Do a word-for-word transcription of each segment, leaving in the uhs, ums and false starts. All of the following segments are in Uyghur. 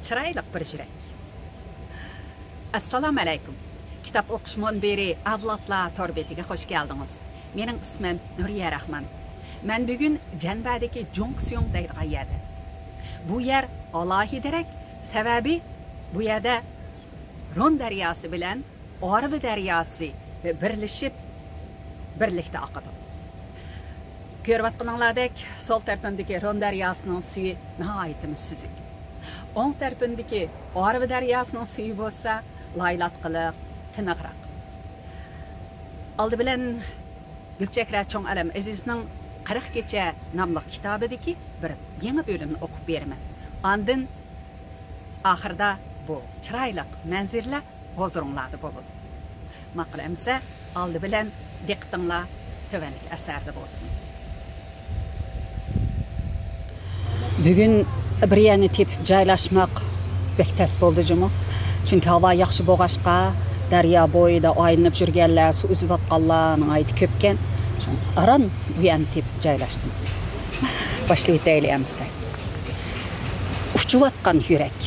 چىرايلىق بىر يۈرەك. ئەسسالامۇ ئەلەيكۇم. كىتاب ئوقۇش مۇنبىرى ئەۋلادلار تور بېتىگە خوش كەلدىڭىز. مېنىڭ ئىسمىم نۇرىيە راخمان. مەن بۈگۈن جەنۋەدىكى جۇڭكسيۇڭ دەيدىغان يەردە. بۇ يەر ئالاھىدىرەك، سەۋەبى بۇ يەردە رون دەرياسى بىلەن ئارىۋا دەرياسى بىرلىشىپ، بىرلىكتە ئاقىدۇ. كۆرۈۋاتقىنىڭلاردەك، سول تەرىپىمدىكى رون دەرياسىنىڭ سۈيى ناھايىتىمۇ سۈزۈك. ئوڭ تەرىپىمدىكى ئارىۋا دەرياسىنىڭ سۈيى بولسا لايلاتقىلىق، تىنىقراق. ئالدى بىلەن گۈلچېھرە چوڭ ئالەم ئەزىزنىڭ قىرىق كېچە ناملىق كىتابىدىكى بىر يېڭى بۆلۈمنى ئوقۇپ بېرىمەن. ئاندىن ئاخىرىدا بۇ چىرايلىق مەنزىرىلەر ھۇزۇرۇڭلاردا بولىدۇ. ماقۇل ئەمىسە، ئالدى بىلەن دىققىتىڭلار تۆۋەندىكى ئەسەردە بولسۇن. بۈگۈن بىر يەرنى تېپىپ جايلاشماق بەك تەس بولدى جۇمۇ. چۈنكى ھاۋا ياخشى بولغاچقا، دەريا بويىدا ئايلىنىپ يۈرگەنلەر، سۇ ئۈزۈۋاتقانلار ناھايىتى كۆپكەن. شۇڭا ئاران بۇ يەرنى تېپىپ جايلاشتىم. باشلىۋېتەيلى ئەمىسە. ئۇچۇۋاتقان يۈرەك.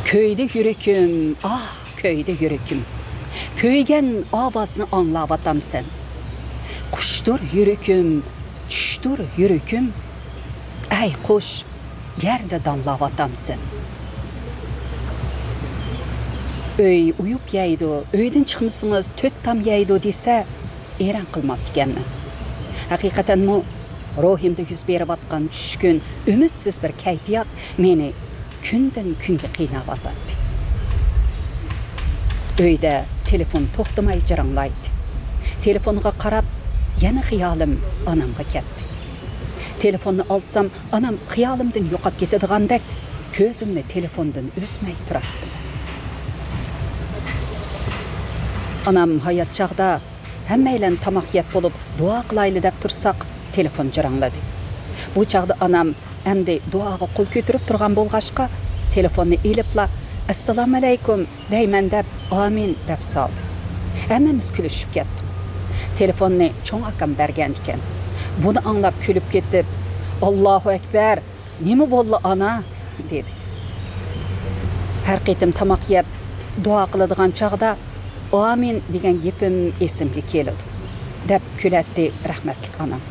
كۆيدى يۈرىكىم، ئاھ، كۆيدى يۈرىكىم. كۆيگەن ئاۋازنى ئاڭلاۋاتامسەن. قۇشتۇر يۈرىكىم، چۈشتۇر يۈرىكىم. ئەي قۇش، يەردە دانلاۋاتامسەن. ئۆي ئۇيۇپ يەيدۇ، ئۆيدىن چىقمىسىڭىز تۆت تام يەيدۇ دېسە، ئېرەن قىلماپتىكەنمەن. ھەقىقەتەنمۇ روھىمدا يۈز بېرىۋاتقان چۈشكۈن، ئۈمىدسىز بىر كەيپىيات مېنى كۈندىن كۈنگە قىيناۋاتاتتى. ئۆيدە تېلېفون توختىماي جىرىڭلايتتى. تېلېفونغا قاراپ، يەنە خىيالىم ئانامغا كەتتى. تېلېفوننى ئالسام، ئانام خىيالىمدىن يوقاپ كېتىدىغاندەك كۆزۈمنى تېلېفوندىن ئۈزمەي تۇراتتىم. ئانام ھايات چاغدا ھەممەيلەن تاماق يەپ بولۇپ، دۇئا قىلايلى دەپ تۇرساق، تېلېفون جىرىڭلىدى. بۇ چاغدا ئانام ئەمدى دۇئاغا قول كۆتۈرۈپ تۇرغان بولغاچقا، تېلېفوننى ئېلىپلا، «ئەسسالامۇئەلەيكۇم» دەيمەن دەپ، «ئامىن» دەپ سالدى. ھەممىمىز كۈلۈشۈپ كەتتۇق. تېلېفوننى چوڭ ئاكام بەرگەن ئىكەن. بۇنى ئاڭلاپ كۈلۈپ كېتىپ، «ئاللاھۇ ئەكبەر! نېمە بولدى، ئانا؟» دېدى. ھەر قېتىم تاماق يەپ، دۇئا قىلىدىغان چاغدا، «ئامىن» دېگەن گېپىم ئېسىمگە كېلىدۇ، دەپ كۈلەتتى رەھمەتلىك ئانام.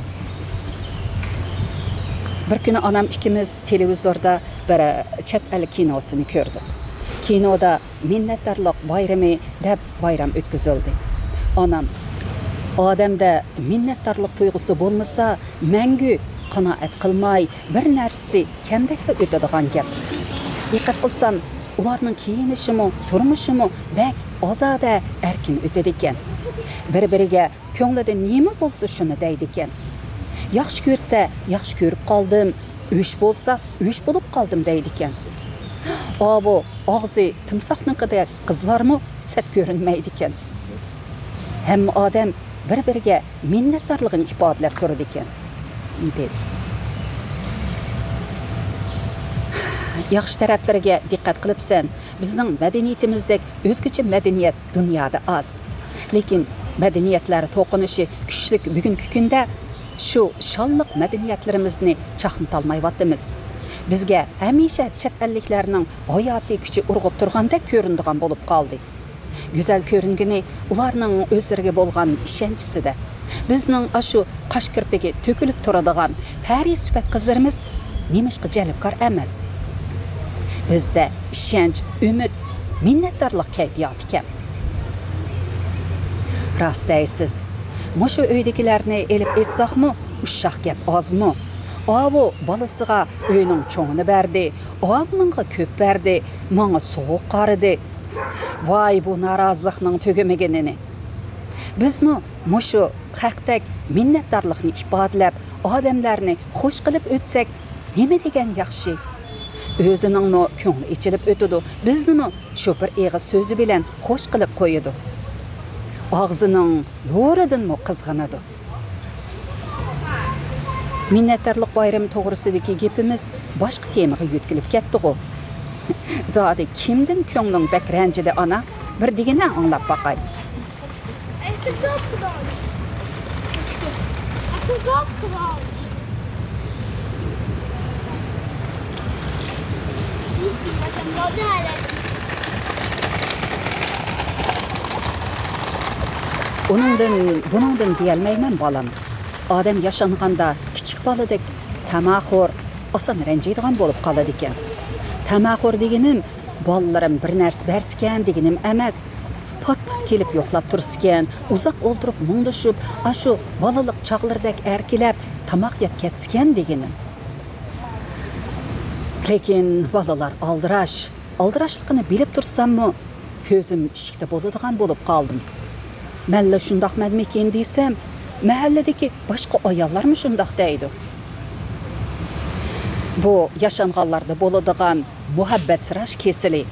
بىر كۈنى ئانام ئىككىمىز تېلېۋىزوردا بىر چەت ئەل كىنوسىنى كۆردۇق. كىنودا مىننەتدارلىق بايرىمى دەپ بايرام ئۆتكۈزۈلدى. ئانام، «ئادەمدە مىننەتدارلىق تۇيغۇسى بولمىسا، مەڭگۈ قانائەت قىلماي، بىر نەرسىسى كەمدەكلا ئۆتىدىغان گەپ. دىققەت قىلسام، ئۇلارنىڭ كىيىنىشىمۇ، تۇرمۇشىمۇ بەك ئازادە، ئەركىن ئۆتىدىكەن. بىر-بىرىگە كۆڭلىدە نېمە بولسا، شۇنى دەيدىكەن. ياخشى كۆرسە، ياخشى كۆرۈپ قالدىم، ئۆچ بولسا، ئۆچ بولۇپ قالدىم دەيدىكەن. ئاۋۇ ئاغزى تىمساھنىڭكىدەك قىزلارمۇ سەت كۆرۈنمەيدىكەن. ھەممە ئادەم بىر-بىرىگە مىننەتدارلىقىنى ئىپادىلەپ تۇرىدىكەن» دېدى. ياخشى تەرەپلىرىگە دىققەت قىلىپسەن. بىزنىڭ مەدەنىيىتىمىزدەك ئۆزگىچە مەدەنىيەت دۇنيادا ئاز. لېكىن مەدەنىيەتلەر توقۇنۇشى كۈچلۈك بۈگۈنكى كۈندە شۇ شانلىق مەدەنىيەتلىرىمىزنى چاقنىتالمايۋاتىمىز. بىزگە ھەمىشە چەت ئەللىكلەرنىڭ ھاياتىي كۈچى ئۇرغۇپ تۇرغاندەك كۆرۈنىدىغان بولۇپ قالدى. گۈزەل كۆرۈنگىنى ئۇلارنىڭ ئۆزلىرىگە بولغان ئىشەنچىسىدە. بىزنىڭ ئاشۇ قاش كىرپىكى تۆكۈلۈپ تۇرىدىغان پەرى سۈپەت قىزلىرىمىز نېمىشقا جەلپكار ئەمەس؟ بىزدە ئىشەنچ، ئۈمىد، مىننەتدارلىق كەيپىياتى كەم. راست دەيسىز. مۇشۇ ئۆيدىكىلەرنى ئېلىپ ئېيتساقمۇ، ئۇششاق گەپ ئازمۇ؟ ئاۋۇ بالىسىغا ئۆينىڭ چوڭىنى بەردى، ئاۋۇنىڭغا كۆپ بەردى، ماڭا سوغۇق قارىدى. ۋاي، بۇ نارازىلىقنىڭ تۈگىمىگىنىنى. بىزمۇ مۇشۇ خەقتەك مىننەتدارلىقنى ئىپادىلەپ، ئادەملەرنى خوش قىلىپ ئۆتسەك، نېمە دېگەن ياخشى. ئۆزىنىڭمۇ كۆڭلى ئېچىلىپ ئۆتىدۇ، بىزنىمۇ شۇ بىر ئېغىز سۆزى بىلەن خوش قىلىپ قويىدۇ. ئاغزىنىڭ يورىدىنمۇ قىزغىنىدۇ. مىننەتدارلىق بايرىمى توغرىسىدىكى گېپىمىز باشقا تېمىغا يۆتكىلىپ كەتتىغۇ. زادى كىمدىن كۆڭلۈڭ بەك رەنجىدى، ئانا؟ بىر دېگىنە، ئاڭلاپ باقاي. I forgot to launch. I forgot to launch. ئۇنىڭدىن، بۇنىڭدىن دېيەلمەيمەن، بالام. ئادەم ياشانغاندا كىچىك بالىدەك تەمەخور، ئاسان رەنجىيدىغان بولۇپ قالىدىكەن. تەمەخور دېگىنىم، بالىلىرىم بىر نەرسە بەرسىكەن دېگىنىم ئەمەس. پات-پات كېلىپ يوقلاپ تۇرسىكەن، ئۇزاق ئولتۇرۇپ مۇڭدىشىپ، ئاشۇ بالىلىق چاغلىرىدەك ئەركىلەپ تاماق يەپ كەتسىكەن دېگىنىم. لېكىن بالىلار ئالدىراش. ئالدىراشلىقىنى بىلىپ تۇرساممۇ، كۆزۈم ئىشىكتە بولىدىغان بولۇپ قالدىم. مەنلا شۇنداقمەنمىكىن دېسەم، مەھەللىدىكى باشقا ئاياللارمۇ شۇنداق دەيدۇ. بۇ ياشانغانلاردا بولىدىغان مۇھەببەتسىراش كېسىلى.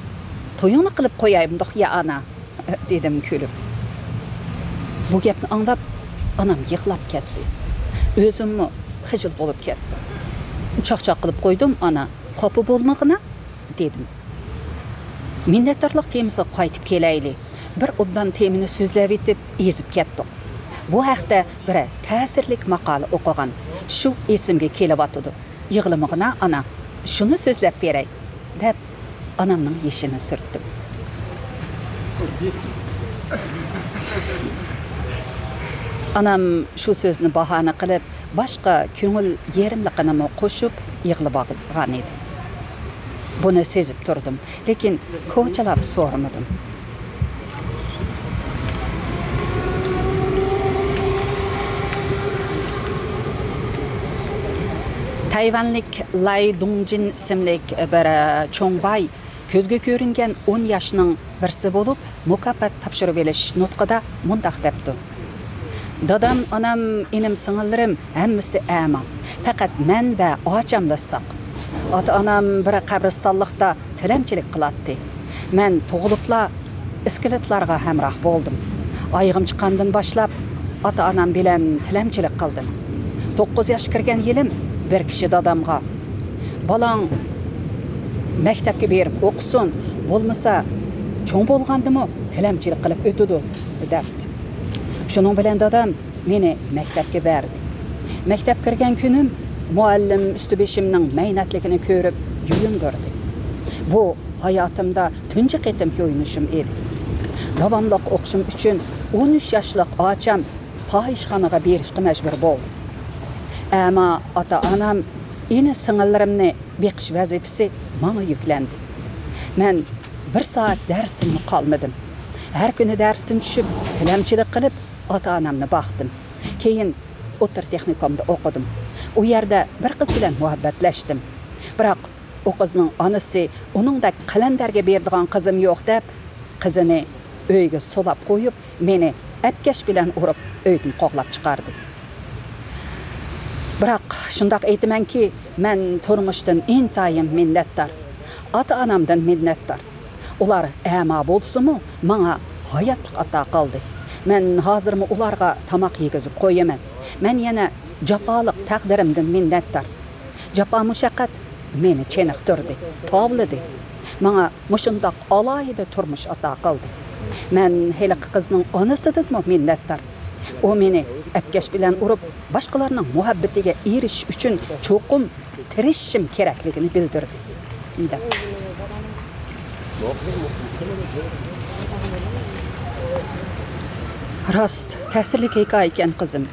تويۇڭنى قىلىپ قويايمدۇق يا ئانا؟ دېدىم كۈلۈپ. بۇ گەپنى ئاڭلاپ، ئانام يىغلاپ كەتتى. ئۆزۈممۇ خىجىل بولۇپ كەتتىم. چاقچاق قىلىپ قويدۇم، ئانا، خاپا بولمىغىنا، دېدىم. مىننەتدارلىق تېمىسىغا قايتىپ كېلەيلى. بىر ئوبدان تېمىنى سۆزلەۋېتىپ، ئېزىپ كەتتۇق. بۇ ھەقتە بىرەر تەسىرلىك ماقالە ئوقۇغان، شۇ ئېسىمگە كېلىۋاتىدۇ. يىغلىمىغىنا، ئانا، شۇنى سۆزلەپ بېرەي، دەپ، ئانامنىڭ يېشىنى سۈرتتۈم. ئانام شۇ سۆزنى باھانە قىلىپ، باشقا كۆڭۈل يېرىملىقىنىمۇ قوشۇپ يىغلىۋالغان ئىدى. بۇنى سېزىپ تۇردۇم، لېكىن كوچىلاپ سورىمىدىم. تەيۋەنلىك لاي دۇڭجىن ئىسىملىك بىر چوڭ باي كۆزگە كۆرۈنگەن ئون ياشنىڭ بىرسى بولۇپ، مۇكاپات تاپشۇرۇۋېلىش نۇتقىدا مۇنداق دەپتۇ: «دادام، ئانام، ئىنىم، سىڭىللىرىم ھەممىسى ئەما. پەقەت مەن ۋە ئاچاملا ساق. ئاتا-ئانام بىر قەبرىستانلىقتا تىلەمچىلىك قىلاتتى. مەن تۇغۇلۇپلا ئىسكىلىتلارغا ھەمراھ بولدۇم. ئايىغىم چىققاندىن باشلاپ ئاتا-ئانام بىلەن تىلەمچىلىك قىلدىم. توققۇز ياش كىرگەن يىلىم بىر كىشى دادامغا، 'بالاڭ مەكتەپكە بېرىپ ئوقۇسۇن، بولمىسا چوڭ بولغاندىمۇ تىلەمچىلىك قىلىپ ئۆتىدۇ، دەپتۇ. شۇنىڭ بىلەن دادام مېنى مەكتەپكە بەردى. مەكتەپ كىرگەن كۈنۈم مۇئەللىم ئۈستى بېشىمنىڭ مەينەتلىكىنى كۆرۈپ يۇيۇندۇردى. بۇ ھاياتىمدا تۇنجى قېتىم يۇيۇنۇشۇم ئىدى. داۋاملىق ئوقۇشۇم ئۈچۈن ئون ئۈچ ياشلىق ئاچام پاھىشخانىغا بېرىشقا مەجبۇر بولدى. ئەما ئاتا-ئانام، ئىنى-سىڭىللىرىمنى بېقىش ۋەزىپىسى ماڭا يۈكلەندى. مەن بىر سائەت دەرستىنمۇ قالمىدىم. ھەر كۈنى دەرستىن چۈشۈپ، تىلەمچىلىك قىلىپ، ئاتا-ئانامنى باقتىم. كېيىن ئوتتۇرا تېخنىكومدا ئوقۇدۇم. ئۇ يەردە بىر قىز بىلەن مۇھەببەتلەشتىم. بىراق ئۇ قىزنىڭ ئانىسى ئۇنىڭدەك قەلەندەرگە بېرىدىغان قىزىم يوق دەپ، قىزىنى ئۆيگە سولاپ قويۇپ، مېنى ئەپكەش بىلەن ئۇرۇپ، ئۆيدىن قوغلاپ چىقاردى. بىراق شۇنداق ئېيتىمەنكى، مەن تۇرمۇشتىن ئىنتايىن مىننەتدار. ئاتا-ئانامدىن مىننەتدار. ئۇلار ئەما بولسىمۇ، ماڭا ھاياتلىق ئاتا قىلدى. مەن ھازىرمۇ ئۇلارغا تاماق يېگۈزۈپ قويىمەن. مەن يەنە جاپالىق تەقدىرىمدىن مىننەتدار. جاپا-مۇشەققەت مېنى چېنىقتۇردى، تاۋلىدى. ماڭا مۇشۇنداق ئالاھىدە تۇرمۇش ئاتا قىلدى. مەن ھېلىقى قىزنىڭ ئانىسىدىنمۇ مىننەتدار. ئۇ مېنى ئەپكەش بىلەن ئۇرۇپ، باشقىلارنىڭ مۇھەببىتىگە ئېرىشىش ئۈچۈن چوقۇم تىرىشىشىم كېرەكلىكىنى بىلدۈردى، دەپ. راست، تەسىرلىك ھېكايە ئىكەن، قىزىم،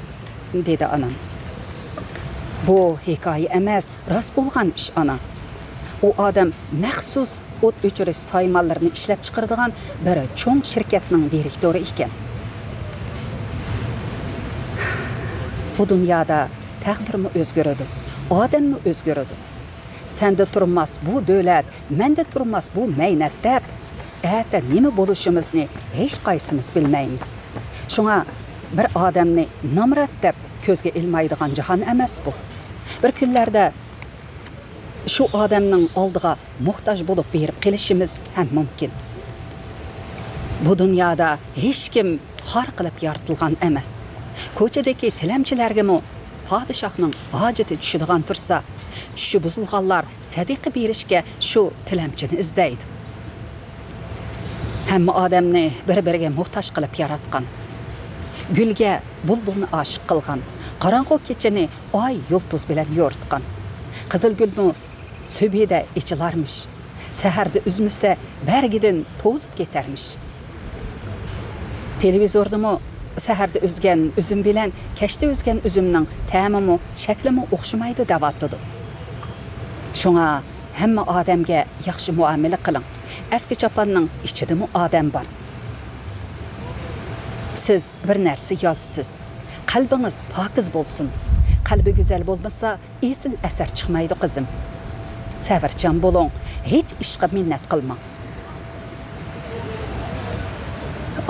دېدى ئانام. بۇ ھېكايە ئەمەس، راست بولغان ئىش، ئانا. ئۇ ئادەم مەخسۇس ئوت ئۆچۈرۈش سايمانلىرىنى ئىشلەپچىقىرىدىغان بىر چوڭ شىركەتنىڭ دىرېكتورى ئىكەن. بۇ دۇنيادا تەقدىرمۇ ئۆزگىرىدۇ، ئادەممۇ ئۆزگىرىدۇ. سەندە تۇرماس بۇ دۆلەت، مەندە تۇرماس بۇ مەينەت دەپ، ئەتە نېمە بولۇشىمىزنى ھېچقايسىمىز بىلمەيمىز. شۇڭا بىر ئادەمنى نامرات دەپ كۆزگە ئىلمايدىغان جاھان ئەمەس بۇ. بىر كۈنلەردە شۇ ئادەمنىڭ ئالدىغا موھتاج بولۇپ بېرىپ قېلىشىمىز ھەم مۇمكىن. بۇ دۇنيادا ھېچكىم خار قىلىپ يارىتىلغان ئەمەس. كوچىدىكى تىلەمچىلەرگىمۇ پادىشاھنىڭ ھاجىتى چۈشىدىغان تۇرسا، چۈشى بۇزۇلغانلار سەدىقە بېرىشكە شۇ تىلەمچىنى ئىزدەيدۇ. ھەممە ئادەمنى بىر-بىرىگە موھتاج قىلىپ ياراتقان. گۈلگە بۇلبۇلنى ئاشىق قىلغان. قاراڭغۇ كېچىنى ئاي، يۇلتۇز بىلەن يورۇتقان. قىزىل گۈلمۇ سۈبھىدە ئېچىلارمىش. سەھەردە ئۈزمىسە، بەرگىدىن توزۇپ كېتەرمىش. تېلېۋىزوردىمۇ سەھەردە ئۈزگەن ئۈزۈم بىلەن كەچتە ئۈزگەن ئۈزۈمنىڭ تەمىمۇ، شەكلىمۇ ئوخشىمايدۇ دەۋاتىدۇ. شۇڭا ھەممە ئادەمگە ياخشى مۇئامىلە قىلىڭ. ئەسكى چاپاننىڭ ئىچىدىمۇ ئادەم بار. سىز بىر نەرسە يازىسىز. قەلبىڭىز پاكىز بولسۇن. قەلبى گۈزەل بولمىسا، ئېسىل ئەسەر چىقمايدۇ، قىزىم. سەۋرچان بولۇڭ، ھېچ ئىشقا مىننەت قىلماڭ.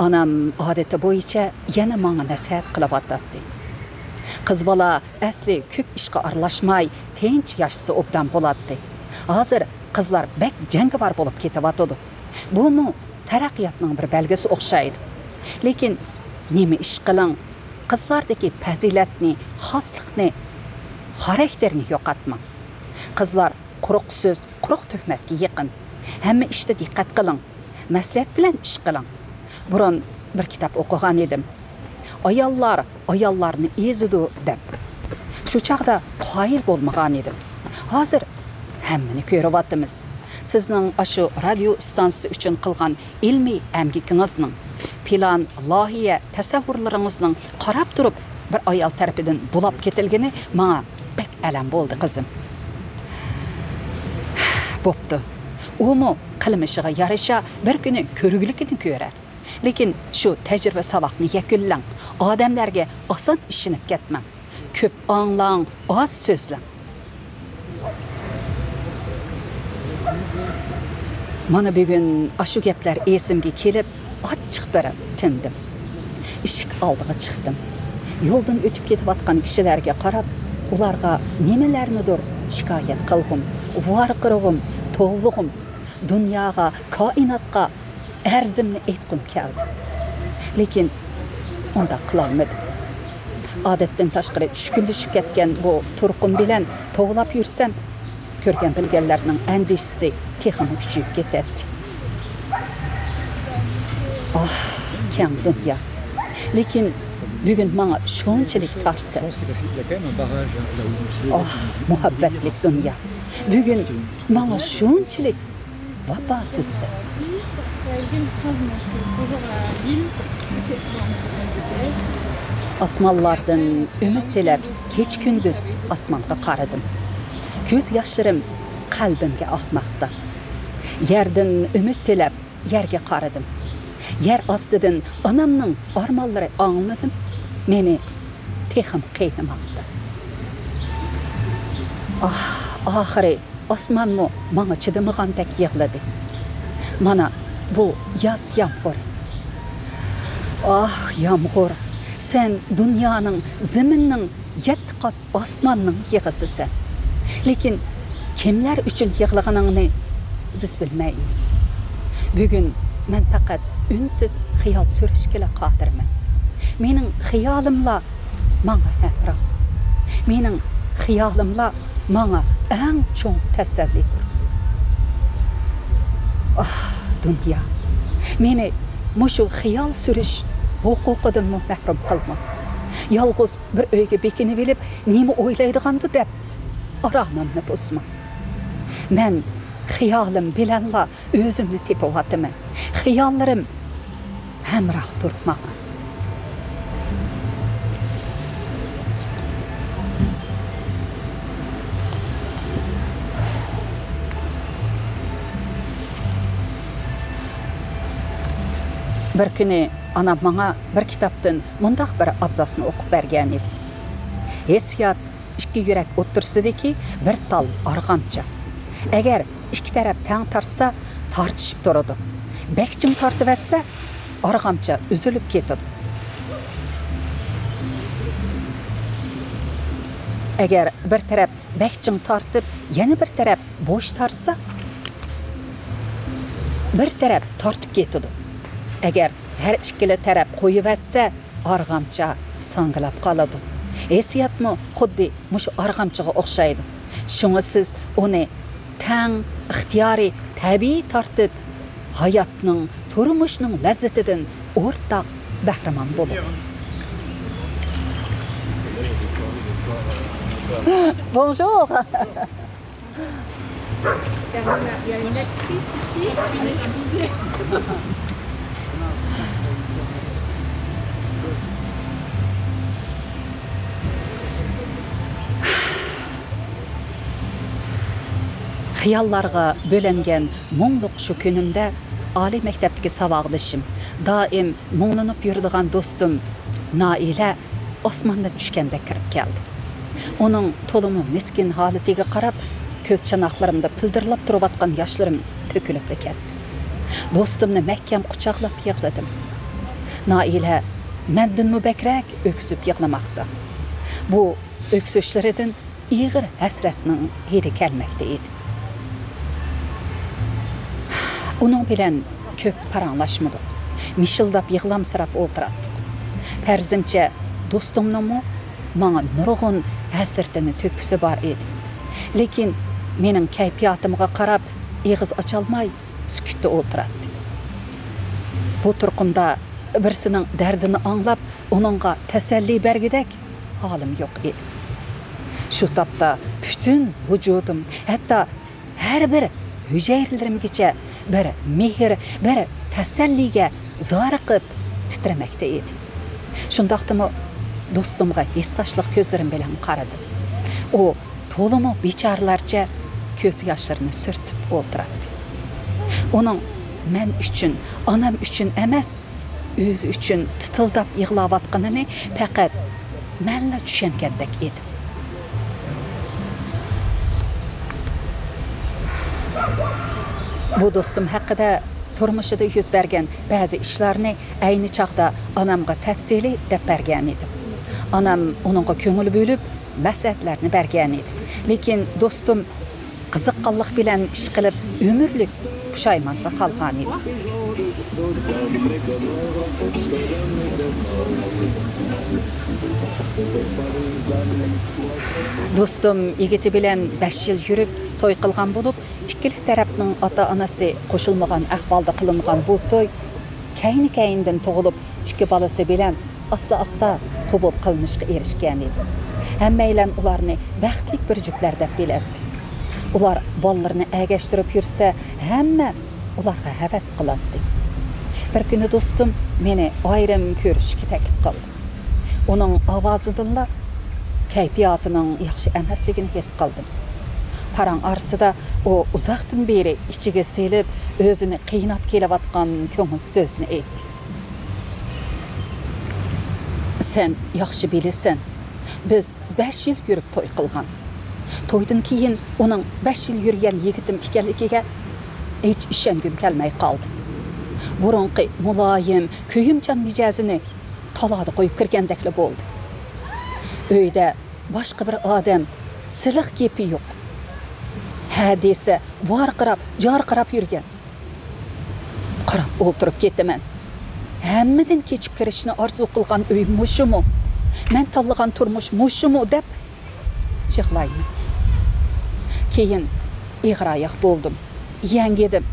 ئانام ئادىتى بويىچە يەنە ماڭا نەسىھەت قىلىۋاتاتتى. قىز بالا ئەسلى كۆپ ئىشقا ئارىلاشماي، تىنچ ياشىسا ئوبدان بولاتتى. ھازىر قىزلار بەك جەڭگىۋار بولۇپ كېتىۋاتىدۇ. بۇمۇ تەرەققىياتنىڭ بىر بەلگىسى ئوخشايدۇ. لېكىن نېمە ئىش قىلىڭ، قىزلاردىكى پەزىلەتنى، خاسلىقنى، خاراكتېرنى يوقاتماڭ. قىزلار قۇرۇق سۆز، قۇرۇق تۆھمەتكە يېقىن. ھەممە ئىشتا دىققەت قىلىڭ. مەسلىھەت بىلەن ئىش قىلىڭ. بۇرۇن بىر كىتاب ئوقۇغان ئىدىم. «ئاياللار ئاياللارنى ئېزىدۇ» دەپ. شۇ چاغدا قايىل بولمىغان ئىدىم. ھازىر ھەممىنى كۆرۈۋاتىمىز. سىزنىڭ ئاشۇ رادىيو ئىستانسىسى ئۈچۈن قىلغان ئىلمىي ئەمگىكىڭىزنىڭ، پىلان، لايىھە، تەسەۋۋۇرلىرىڭىزنىڭ قاراپ تۇرۇپ بىر ئايال تەرىپىدىن بۇلاپ كېتىلگىنى ماڭا بەك ئەلەم بولدى، قىزىم. بوپتۇ. ئۇمۇ قىلمىشىغا يارىشا بىر كۈنى كۆرگۈلۈكىنى كۆرەر. لېكىن شۇ تەجرىبە ساۋاقنى يەكۈنلەڭ. ئادەملەرگە ئاسان ئىشىنىپ كەتمەڭ. كۆپ ئاڭلاڭ، ئاز سۆزلەڭ. مانا بۈگۈن ئاشۇ گەپلەر ئېسىمگە كېلىپ، ئاچچىق بېرىپ تىندىم. ئىشىك ئالدىغا چىقتىم. يولدىن ئۆتۈپ كېتىۋاتقان كىشىلەرگە قاراپ، ئۇلارغا نېمىلەرنىدۇر شىكايەت قىلغۇم، ۋارقىرىغۇم، توۋلىغۇم، دۇنياغا، كائىناتقا ئەرزىمنى ئېيتقۇم كەلدى. لېكىن ئۇنداق قىلالمىدىم. ئادەتتىن تاشقىرى چۈشكۈنلىشىپ كەتكەن بۇ تۇرقۇم بىلەن توۋلاپ يۈرسەم، كۆرگەن بىلگەنلەرنىڭ ئەندىشىسى تېخىمۇ كۈچىيىپ كېتەتتى. ئاھ، كەڭ دۇنيا! لېكىن بۈگۈن ماڭا شۇنچىلىك تارسەن. ئاھ، مۇھەببەتلىك دۇنيا! بۈگۈن ماڭا شۇنچىلىك ۋاپاسىزسەن. ئاسمانلاردىن ئۈمىد تىلەپ، كېچە-كۈندۈز ئاسمانغا قارىدىم. كۆز ياشلىرىم قەلبىمگە ئاقماقتا. يەردىن ئۈمىد تىلەپ، يەرگە قارىدىم. يەر ئاستىدىن ئانامنىڭ ئارمانلىرى ئاڭلىدىم. مېنى تېخىمۇ قىينىماقتا. ئاھ، ئاخىرى ئاسمانمۇ ماڭا چىدىمىغاندەك يىغلىدى. مانا، بۇ ياز يامغۇرى. ئاھ، يامغۇر، سەن دۇنيانىڭ، زېمىننىڭ يەتتە قات ئاسماننىڭ يىغىسىسەن. لېكىن كىملەر ئۈچۈن يىغلىغىنىڭنى بىز بىلمەيمىز. بۈگۈن مەن پەقەت ئۈنسىز خىيال سۈرۈشكىلا قادىرمەن. مېنىڭ خىيالىملا ماڭا ھەمراھ. مېنىڭ خىيالىملا ماڭا ئەڭ چوڭ تەسەللىدۇر. ئاھ، دۇنيا، مېنى مۇشۇ خىيال سۈرۈش ھوقۇقىدىنمۇ مەھرۇم قىلما. يالغۇز بىر ئۆيگە بېكىنىۋېلىپ، نېمە ئويلايدىغاندۇ دەپ، ئارامىمنى بۇزما. مەن خىيالىم بىلەنلا ئۆزۈمنى تېپىۋاتىمەن. خىياللىرىم ھەمراھتۇر ماڭا. بىر كۈنى ئانام ماڭا بىر كىتابتىن مۇنداق بىر ئابزاسنى ئوقۇپ بەرگەن ئىدى. ھېسسىيات ئىككى يۈرەك ئوتتۇرىسىدىكى بىر تال ئارغامچا. ئەگەر ئىككى تەرەپ تەڭ تارتسا، تارتىشىپ تۇرىدۇ. بەك چىڭ تارتىۋەتسە، ئارغامچا ئۈزۈلۈپ كېتىدۇ. ئەگەر بىر تەرەپ بەك چىڭ تارتىپ، يەنە بىر تەرەپ بوش تارتسا، بىر تەرەپ تارتىپ كېتىدۇ. ئەگەر ھەر ئىككىلا تەرەپ قويۇۋەتسە، ئارغامچا ساڭگىلاپ قالىدۇ. ھېسسىياتمۇ خۇددى مۇشۇ ئارغامچىغا ئوخشايدۇ. شۇڭا سىز ئۇنى تەڭ، ئىختىيارىي، تەبىئىي تارتىپ، ھاياتنىڭ، تۇرمۇشنىڭ لەززىتىدىن ئورتاق بەھرىمەن بولۇڭ. بونژور. Il y a une actrice ici, une actrice. خىياللارغا بۆلەنگەن مۇڭلۇق شۇ كۈنۈمدە ئالىي مەكتەپتىكى ساۋاقدىشىم، دائىم مۇڭلىنىپ يۈرىدىغان دوستۇم نائىلە ئاسماندىن چۈشكەندەك كىرىپ كەلدى. ئۇنىڭ تولىمۇ مىسكىن ھالىتىگە قاراپ، كۆز چاناقلىرىمدا پىلدىرلاپ تۇرۇۋاتقان ياشلىرىم تۆكۈلۈپلا كەتتى. دوستۇمنى مەھكەم قۇچاقلاپ يىغلىدىم. نائىلە مەندىنمۇ بەكرەك ئۆكسۈپ يىغلىماقتا. بۇ ئۆكسۈشلىرىدىن ئېغىر ھەسرەتنىڭ ھىدى كەلمەكتە ئىدى. ئۇنىڭ بىلەن كۆپ پاراڭلاشمىدۇق. مىشىلداپ يىغلامسىراپ ئولتۇراتتۇق. پەرىزىمچە، دوستۇمنىڭمۇ ماڭا نۇرغۇن ھەسرىتىنى تۆككۈسى بار ئىدى. لېكىن مېنىڭ كەيپىياتىمغا قاراپ ئېغىز ئاچالماي سۈكۈتتە ئولتۇراتتى. بۇ تۇرقۇمدا بىرسىنىڭ دەردىنى ئاڭلاپ، ئۇنىڭغا تەسەللى بەرگۈدەك ھالىم يوق ئىدى. شۇ تاپتا پۈتۈن ۋۇجۇدۇم، ھەتتا ھەر بىر ھۈجەيرىلىرىمگىچە بىر مېھىر، بىر تەسەللىگە زارىقىپ تىترىمەكتە ئىدى. شۇنداقتىمۇ دوستۇمغا ھېسداشلىق كۆزلىرىم بىلەن قارىدىم. ئۇ تولىمۇ بىچارىلەرچە كۆز ياشلىرىنى سۈرتۈپ ئولتۇراتتى. ئۇنىڭ مەن ئۈچۈن، ئانام ئۈچۈن ئەمەس، ئۆزى ئۈچۈن تىتىلداپ يىغلاۋاتقىنىنى پەقەت مەنلا چۈشەنگەندەك ئىدىم. بۇ دوستۇم ھەققىدە تۇرمۇشىدا يۈز بەرگەن بەزى ئىشلارنى ئەينى چاغدا ئانامغا تەپسىلىي دەپ بەرگەنىدىم. ئانام ئۇنىڭغا كۆڭۈل بۆلۈپ، مەسلىھەتلەرنى بەرگەنىدى. لېكىن دوستۇم قىزىققانلىق بىلەن ئىش قىلىپ، ئۆمۈرلۈك پۇشايمانغا قالغانىدى. دوستۇم يىگىتى بىلەن بەش يىل يۈرۈپ توي قىلغان بولۇپ، ئىككىلا تەرەپنىڭ ئاتا-ئانىسى قوشۇلمىغان ئەھۋالدا قىلىنغان بۇ توي كەينى-كەينىدىن تۇغۇلۇپ، ئىككى بالىسى بىلەن ئاستا-ئاستا قوبۇل قىلىنىشقا ئېرىشكەنىدى. ھەممەيلەن ئۇلارنى بەختلىك بىر جۈپلەر دەپ بىلەتتى. ئۇلار بالىلىرىنى ئەگەشتۈرۈپ يۈرسە، ھەممە ئۇلارغا ھەۋەس قىلاتتى. بىر كۈنى دوستۇم مېنى ئايرىم كۆرۈشۈشكە تەكلىپ قىلدى. ئۇنىڭ ئاۋازىدىنلا كەيپىياتىنىڭ ياخشى ئەمەسلىكىنى ھېس قىلدىم. پاراڭ ئارىسىدا ئۇ ئۇزاقتىن بېرى ئىچىگە سېلىپ، ئۆزىنى قىيناپ كېلىۋاتقان كۆڭۈل سۆزىنى ئېيتتى. سەن ياخشى بىلىسەن، بىز بەش يىل يۈرۈپ توي قىلغان. تويدىن كېيىن ئۇنىڭ بەش يىل يۈرگەن يىگىتىم ئىكەنلىكىگە ھېچ ئىشەنگۈم كەلمەي قالدى. بۇرۇنقى مۇلايىم، كۆيۈمچان مىجەزىنى تالادا قويۇپ كىرگەندەكلا بولدى. ئۆيدە باشقا بىر ئادەم، سىلىق گېپى يوق. ھە دېسە، ۋارقىراپ، جارقىراپ يۈرگەن. قاراپ ئولتۇرۇپ كېتىمەن. ھەممىدىن كېچىپ كىرىشنى ئارزۇ قىلغان ئۆي مۇشۇمۇ؟ مەن تاللىغان تۇرمۇش مۇشۇمۇ دەپ يىغلايمەن. كېيىن ئېغىر ئاياق بولدۇم. يەڭگىدىم.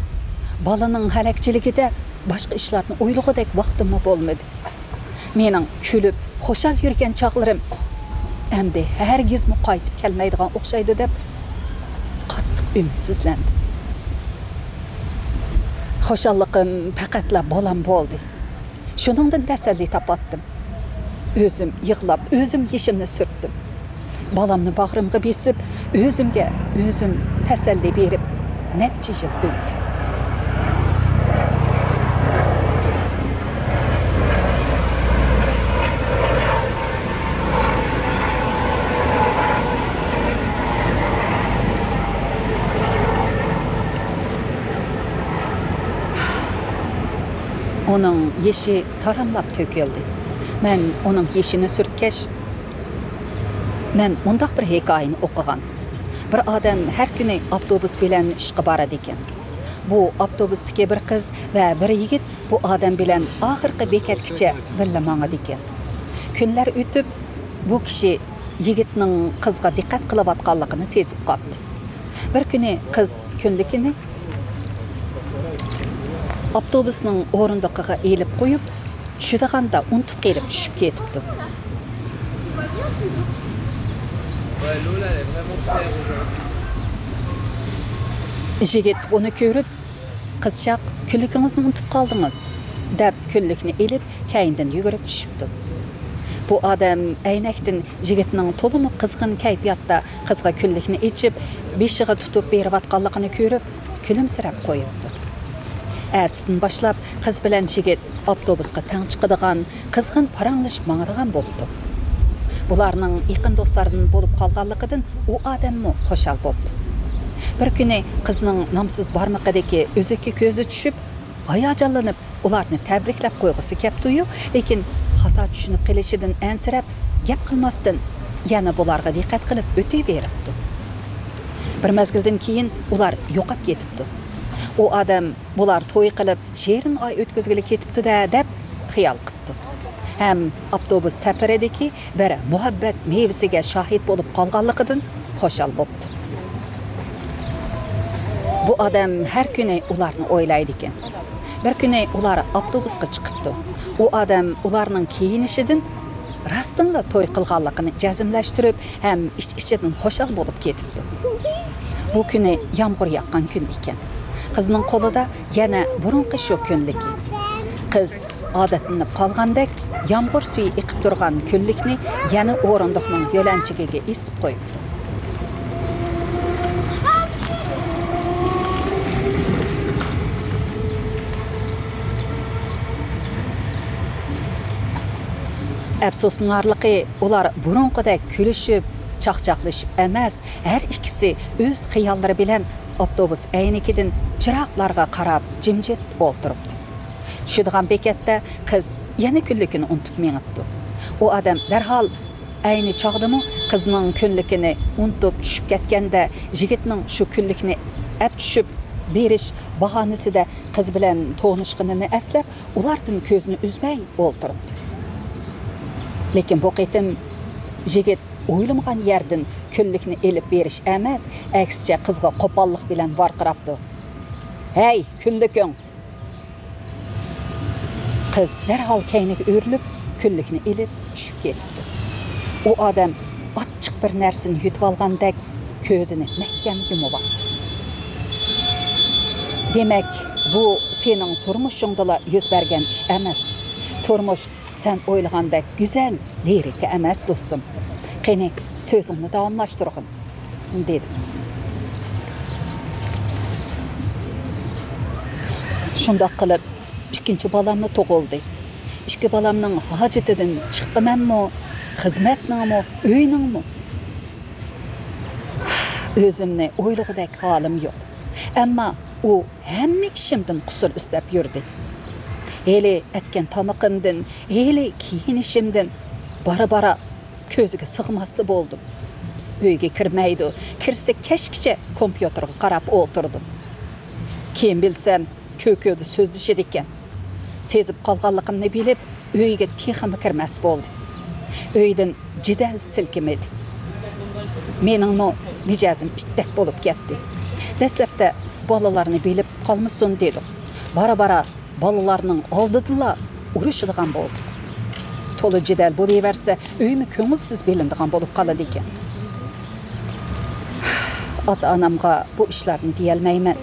بالىنىڭ ھەلەكچىلىكىدە باشقا ئىشلارنى ئويلىغۇدەك ۋاقتىممۇ بولمىدى. مېنىڭ كۈلۈپ، خۇشال يۈرگەن چاغلىرىم ئەمدى ھەرگىزمۇ قايتىپ كەلمەيدىغان ئوخشايدۇ دەپ قاتتىق ئۈمىدسىزلەندىم. خۇشاللىقىم پەقەتلا بالام بولدى. شۇنىڭدىن تەسەللى تاپاتتىم. ئۆزۈم يىغلاپ، ئۆزۈم يېشىمنى سۈرتتۈم. بالامنى باغرىمغا بېسىپ، ئۆزۈمگە ئۆزۈم تەسەللى بېرىپ، نەچچە يىل ئۆتتى. ئۇنىڭ يېشى تاراملاپ تۆكۈلدى. مەن ئۇنىڭ يېشىنى سۈرتكەچ، مەن مۇنداق بىر ھېكايىنى ئوقۇغان. بىر ئادەم ھەر كۈنى ئاپتوبۇس بىلەن ئىشقا بارىدىكەن. بۇ ئاپتوبۇستىكى بىر قىز ۋە بىر يىگىت بۇ ئادەم بىلەن ئاخىرقى بېكەتكىچە بىللە ماڭىدىكەن. كۈنلەر ئۆتۈپ، بۇ كىشى يىگىتنىڭ قىزغا دىققەت قىلىۋاتقانلىقىنى سېزىپ قاپتۇ. بىر كۈنى قىز كۈنلۈكىنى ئاپتوبۇسنىڭ ئورۇندۇقىغا ئېلىپ قويۇپ، چۈشىدىغاندا ئۇنتۇپ قېلىپ چۈشۈپ كېتىپتۇ. Ouais, Lola, elle est vraiment claire aujourd'hui. يىگىت بۇنى كۆرۈپ، «قىزچاق، كۈنلۈكىڭىزنى ئۇنتۇپ قالدىڭىز» دەپ، كۈنلۈكنى ئېلىپ، كەينىدىن يۈگۈرۈپ چۈشۈپتۇ. بۇ ئادەم ئەينەكتىن يىگىتنىڭ تولىمۇ قىزغىن كەيپىياتتا قىزغا كۈنلۈكنى ئېچىپ، بېشىغا تۇتۇپ بېرىۋاتقانلىقىنى كۆرۈپ، كۈلۈمسىرەپ قويۇپتۇ. ئەتىسىدىن باشلاپ قىز بىلەن يىگىت ئاپتوبۇسقا تەڭ چىقىدىغان، قىزغىن پاراڭلىشىپ ماڭىدىغان بوپتۇ. بۇلارنىڭ يېقىن دوستلاردىن بولۇپ قالغانلىقىدىن ئۇ ئادەممۇ خۇشال بوپتۇ. بىر كۈنى قىزنىڭ نامسىز بارمىقىدىكى ئۈزۈككە كۆزى چۈشۈپ، ھاياجانلىنىپ، ئۇلارنى تەبرىكلەپ قويغۇسى كەپتۇ-يۇ، لېكىن خاتا چۈشىنىپ قېلىشىدىن ئەنسىرەپ، گەپ قىلماستىن، يەنە بۇلارغا دىققەت قىلىپ ئۆتۈۋېرىپتۇ. بىر مەزگىلدىن كېيىن ئۇلار يوقاپ كېتىپتۇ. ئۇ ئادەم، «بۇلار توي قىلىپ، شېرىن ئاي ئۆتكۈزگىلى كېتىپتۇ-دە» دەپ خىيال قىپتۇ ھەم ئاپتوبۇس سەپىرىدىكى بىر مۇھەببەت مېۋىسىگە شاھىت بولۇپ قالغانلىقىدىن خۇشال بوپتۇ. بۇ ئادەم ھەر كۈنى ئۇلارنى ئويلايدىكەن. بىر كۈنى ئۇلار ئاپتوبۇسقا چىقىپتۇ. ئۇ ئادەم ئۇلارنىڭ كىيىنىشىدىن راستتىنلا توي قىلغانلىقىنى جەزملەشتۈرۈپ ھەم ئىچ-ئىچىدىن خۇشال بولۇپ كېتىپتۇ. بۇ كۈنى يامغۇر ياغقان كۈن ئىكەن. قىزنىڭ قولىدا يەنە بۇرۇنقى شۇ كۈنلۈكى. قىز ئادەتلىنىپ قالغاندەك يامغۇر سۈيى ئېقىپ تۇرغان كۈنلۈكنى يەنە ئورۇندۇقنىڭ يۆلەنچۈكىگە ئېسىپ قويۇپتۇ. ئەپسۇسلىنارلىقى، ئۇلار بۇرۇنقىدەك كۈلۈشۈپ، چاقچاقلىشىپ ئەمەس، ھەر ئىككىسى ئۆز خىياللىرى بىلەن ئاپتوبۇس ئەينىكىدىن چىراغلارغا قاراپ جىمجىت ئولتۇرۇپتۇ. چۈشىدىغان بېكەتتە قىز يەنە كۈنلۈكىنى ئۇنتۇپ مېڭىپتۇ. ئۇ ئادەم دەرھال ئەينى چاغدىمۇ قىزنىڭ كۈنلۈكىنى ئۇنتۇپ چۈشۈپ كەتكەندە، يىگىتنىڭ شۇ كۈنلۈكنى ئەپ چۈشۈپ بېرىش باھانىسىدە قىز بىلەن تونۇشقىنىنى ئەسلەپ، ئۇلاردىن كۆزىنى ئۈزمەي ئولتۇرۇپتۇ. لېكىن بۇ قېتىم يىگىت ئويلىمىغان يەردىن كۈنلۈكنى ئېلىپ بېرىش ئەمەس، ئەكسىچە قىزغا قوپاللىق بىلەن ۋارقىراپتۇ. «ھەي، كۈنلۈكۈڭ!» قىز دەرھال كەينىگە ئۆرۈلۈپ، كۈنلۈكنى ئېلىپ چۈشۈپ كېتىپتۇ. ئۇ ئادەم ئاچچىق بىر نەرسىنى يۇتۇۋالغاندەك كۆزىنى مەھكەم يۇمۇۋاپتۇ. «دېمەك، بۇ سېنىڭ تۇرمۇشۇڭدىلا يۈز بەرگەن ئىش ئەمەس. تۇرمۇش سەن ئويلىغاندەك گۈزەل لىرىكا ئەمەس، دوستۇم. قېنى، سۆزۈڭنى داۋاملاشتۇرغىن» دېدى. شۇنداق قىلىپ، ئىككىنچى بالاممۇ تۇغۇلدى. ئىككى بالامنىڭ ھاجىتىدىن چىقىمەنمۇ، خىزمەتنىڭمۇ، ئۆينىڭمۇ؟ ئۆزۈمنى ئويلىغۇدەك ھالىم يوق. ئەمما ئۇ ھەممە ئىشىمدىن قۇسۇر ئىزدەپ يۈردى. ھېلى ئەتكەن تامىقىمدىن، ھېلى كىيىنىشىمدىن بارا-بارا كۆزىگە سىغماسلا بولدۇم. ئۆيگە كىرمەيدۇ، كىرسە كەچكىچە كومپيۇتېرغا قاراپ ئولتۇرىدۇ. كېيىن بىلسەم، كۆكۈردە سۆزلىشىدىكەن. سېزىپ قالغانلىقىمنى بىلىپ، ئۆيگە تېخىمۇ كىرمەس بولدى. ئۆيدىن جېدەل سىلكىمىدى. مېنىڭمۇ مىجەزىم ئىتتەك بولۇپ كەتتى. دەسلەپتە بالىلارنى بىلىپ قالمىسۇن دېدۇق. بارا-بارا بالىلارنىڭ ئالدىدىلا ئۇرۇشىدىغان بولدى. تولا جېدەل بولۇۋەرسە، ئۆيمۇ كۆڭۈلسىز بىلىنىدىغان بولۇپ قالىدىكەن. ئاتا-ئانامغا بۇ ئىشلارنى دېيەلمەيمەن.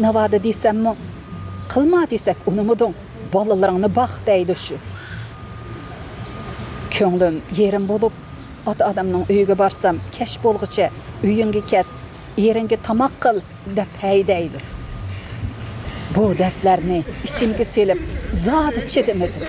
ناۋادا دېسەممۇ، «قىلما دېسەك ئۇنىمىدىڭ، بالىلىرىڭنى باق» دەيدۇ شۇ. كۆڭلۈم يېرىم بولۇپ، ئاتا-ئانامنىڭ ئۆيىگە بارسام، «كەچ بولغۇچە ئۆيۈڭگە كەت، ئېرىڭگە تاماق قىل» دەپ ھەيدەيدۇ. بۇ دەردلەرنى ئىچىمگە سېلىپ زادى چىدىمىدىم.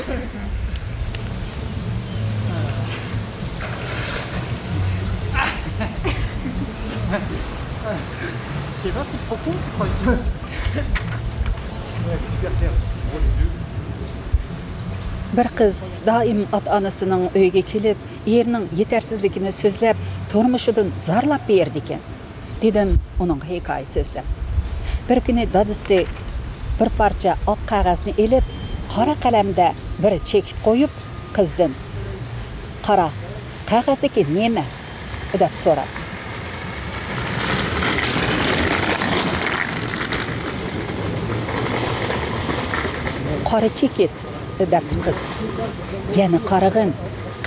بىر قىز دائىم ئاتا-ئانىسىنىڭ ئۆيىگە كېلىپ، ئېرىنىڭ يېتەرسىزلىكىنى سۆزلەپ، تۇرمۇشىدىن زارلاپ بېرىدىكەن. دېدىم ئۇنىڭغا ھېكايە سۆزلەپ. بىر كۈنى دادىسى بىر پارچە ئاق قەغەزنى ئېلىپ، قارا قەلەمدە بىر چېكىت قويۇپ، قىزدىن، «قارا، قەغەزدىكى نېمە؟» دەپ سوراپتۇ. «قارا چېكىت» دەپتۇ قىز. يەنە قارىغىن،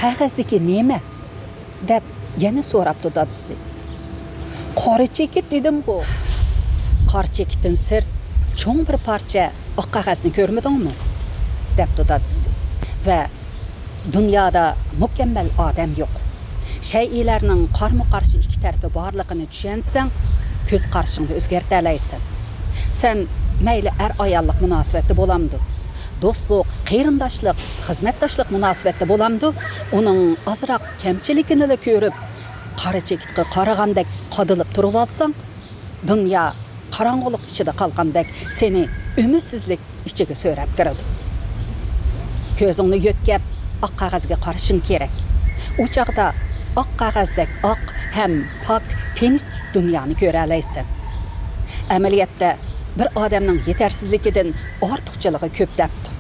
«قەغەزدىكى نېمە؟» دەپ يەنە سوراپتۇ دادىسى. «قارا چېكىت دېدىمغۇ؟» «قارا چېكىتتىن سىرت چوڭ بىر پارچە ئاق قەغەزنى كۆرمىدىڭمۇ؟» دەپتۇ دادىسى. ۋە «دۇنيادا مۇكەممەل ئادەم يوق. شەيئىلەرنىڭ قارمۇ قارشى ئىككى تەرىپى بارلىقىنى چۈشەنسەڭ، كۆز قارىشىڭنى ئۆزگەرتەلەيسەن. سەن مەيلى ئەر-ئاياللىق مۇناسىۋەتتە بولامدۇ، دوستلۇق، قېرىنداشلىق، خىزمەتداشلىق مۇناسىۋەتتە بولامدۇ، ئۇنىڭ ئازراق كەمچىلىكىنىلا كۆرۈپ، قارا چېكىتقا قارىغاندەك قادىلىپ تۇرۇۋالساڭ، دۇنيا قاراڭغۇلۇق ئىچىدە قالغاندەك سېنى ئۈمىدسىزلىك ئىچىگە سۆرەپ كىرىدۇ. كۆزۈڭنى يۆتكەپ، ئاق قەغەزگە قارىشىڭ كېرەك. ئۇ چاغدا ئاق قەغەزدەك ئاق ھەم پاك، تىنچ دۇنيانى كۆرەلەيسەن. ئەمەلىيەتتە، بىر ئادەمنىڭ يېتەرسىزلىكىدىن ئارتۇقچىلىقى كۆپ دەپتۇ.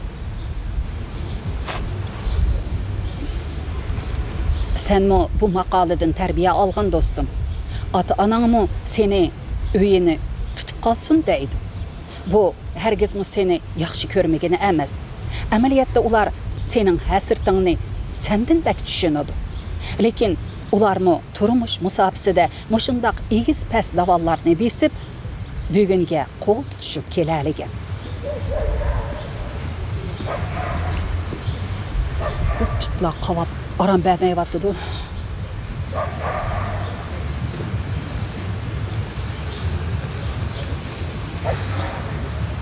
سەنمۇ بۇ ماقالىدىن تەربىيە ئالغىن، دوستۇم. ئاتا-ئاناڭمۇ سېنى ئۆيىنى تۇتۇپ قالسۇن دەيدۇ. بۇ ھەرگىزمۇ سېنى ياخشى كۆرمىگىنى ئەمەس. ئەمەلىيەتتە ئۇلار سېنىڭ ھەسرىتىڭنى سەندىن بەك چۈشىنىدۇ. لېكىن ئۇلارمۇ تۇرمۇش مۇساپىسىدە مۇشۇنداق ئېگىز-پەس داۋانلارنى بېسىپ، بۈگۈنگە قول تۇتۇشۇپ كېلەلىگەن. ئىتلار قاۋاپ ئارام بەرمەيۋاتىدۇ.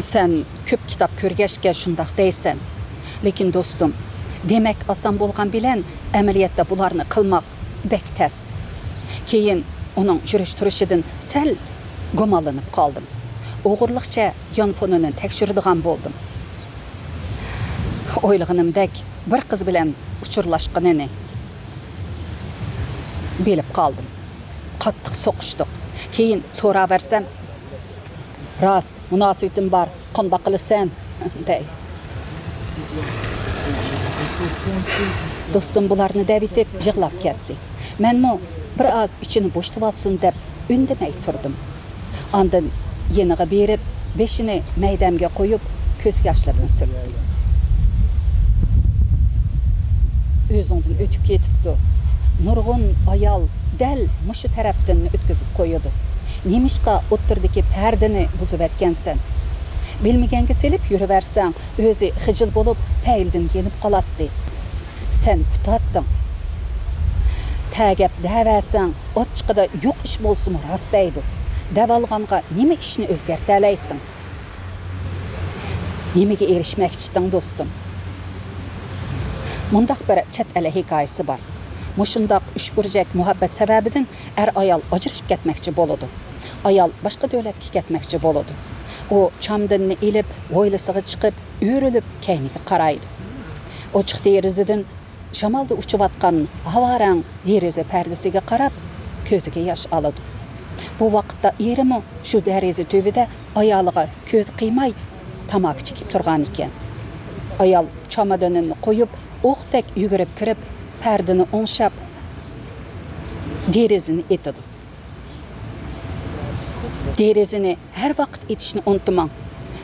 سەن كۆپ كىتاب كۆرگەچكە شۇنداق دەيسەن. لېكىن دوستۇم، دېمەك ئاسان بولغان بىلەن ئەمەلىيەتتە بۇلارنى قىلماق بەك تەس. كېيىن ئۇنىڭ يۈرۈش تۇرۇشىدىن سەل گۇمانلىنىپ قالدىم. ئوغرىلىقچە يانفونىنى تەكشۈرىدىغان بولدۇم. ئويلىغىنىمدەك بىر قىز بىلەن ئۇچۇرلاشقىنىنى بىلىپ قالدىم. قاتتىق سوقۇشتۇق. كېيىن سوراۋەرسەم، «راست، مۇناسىۋىتىم بار، قانداق قىلىسەن؟» دەي. دوستۇم بۇلارنى دەۋېتىپ يىغلاپ كەتتى. مەنمۇ بىر ئاز ئىچىنى بوشىتىۋالسۇن دەپ ئۈندىمەي تۇردۇم. ئاندىن يېنىغا بېرىپ، بېشىنى مەيدەمگە قويۇپ، كۆز ياشلىرىنى سۈرتتى. «ئۆزۈڭدىن ئۆتۈپ كېتىپتۇ. نۇرغۇن ئايال دەل مۇشۇ تەرەپتىن ئۆتكۈزۈپ قويىدۇ. نېمىشقا ئوتتۇرىدىكى پەردىنى بۇزۇۋەتكەنسەن؟ بىلمىگەنگە سېلىپ يۈرۈۋەرسەڭ، ئۆزى خىجىل بولۇپ، پەيلىدىن يېنىپ قالاتتى. سەن ئۇتاتتىڭ. تەگەپ دەۋەرسەڭ، ئاچچىقىدا يوق ئىش بولسىمۇ راست دەيدۇ. دەۋالغانغا نېمە ئىشنى ئۆزگەرتەلەيتتىڭ؟ نېمىگە ئېرىشمەكچىتىڭ، دوستۇم؟» مۇنداق بىر چەت ئەل ھېكايىسى بار. مۇشۇنداق ئۈچ بۇرجەك مۇھەببەت سەۋەبىدىن ئەر-ئايال ئاجرىشىپ كەتمەكچى بولىدۇ. ئايال باشقا دۆلەتكە كەتمەكچى بولىدۇ. ئۇ چامدىنىنى ئېلىپ، ھويلىسىغا چىقىپ، ئۆرۈلۈپ كەينىگە قارايدۇ. ئوچۇق دېرىزىدىن شامالدا ئۇچۇۋاتقان ھاۋارەڭ دېرىزە پەردىسىگە قاراپ، كۆزىگە ياش ئالىدۇ. بۇ ۋاقىتتا ئېرىمۇ شۇ دېرىزە تۈۋىدە ئايالىغا كۆز قىيماي تاماكا چېكىپ تۇرغانىكەن. ئايال چامادىنىنى قويۇپ، ئوقتەك يۈگۈرۈپ كىرىپ، پەردىنى ئوڭشاپ، دېرىزىنى ئېتىدۇ. دېرىزىنى ھەر ۋاقىت ئېتىشنى ئۇنتۇماڭ.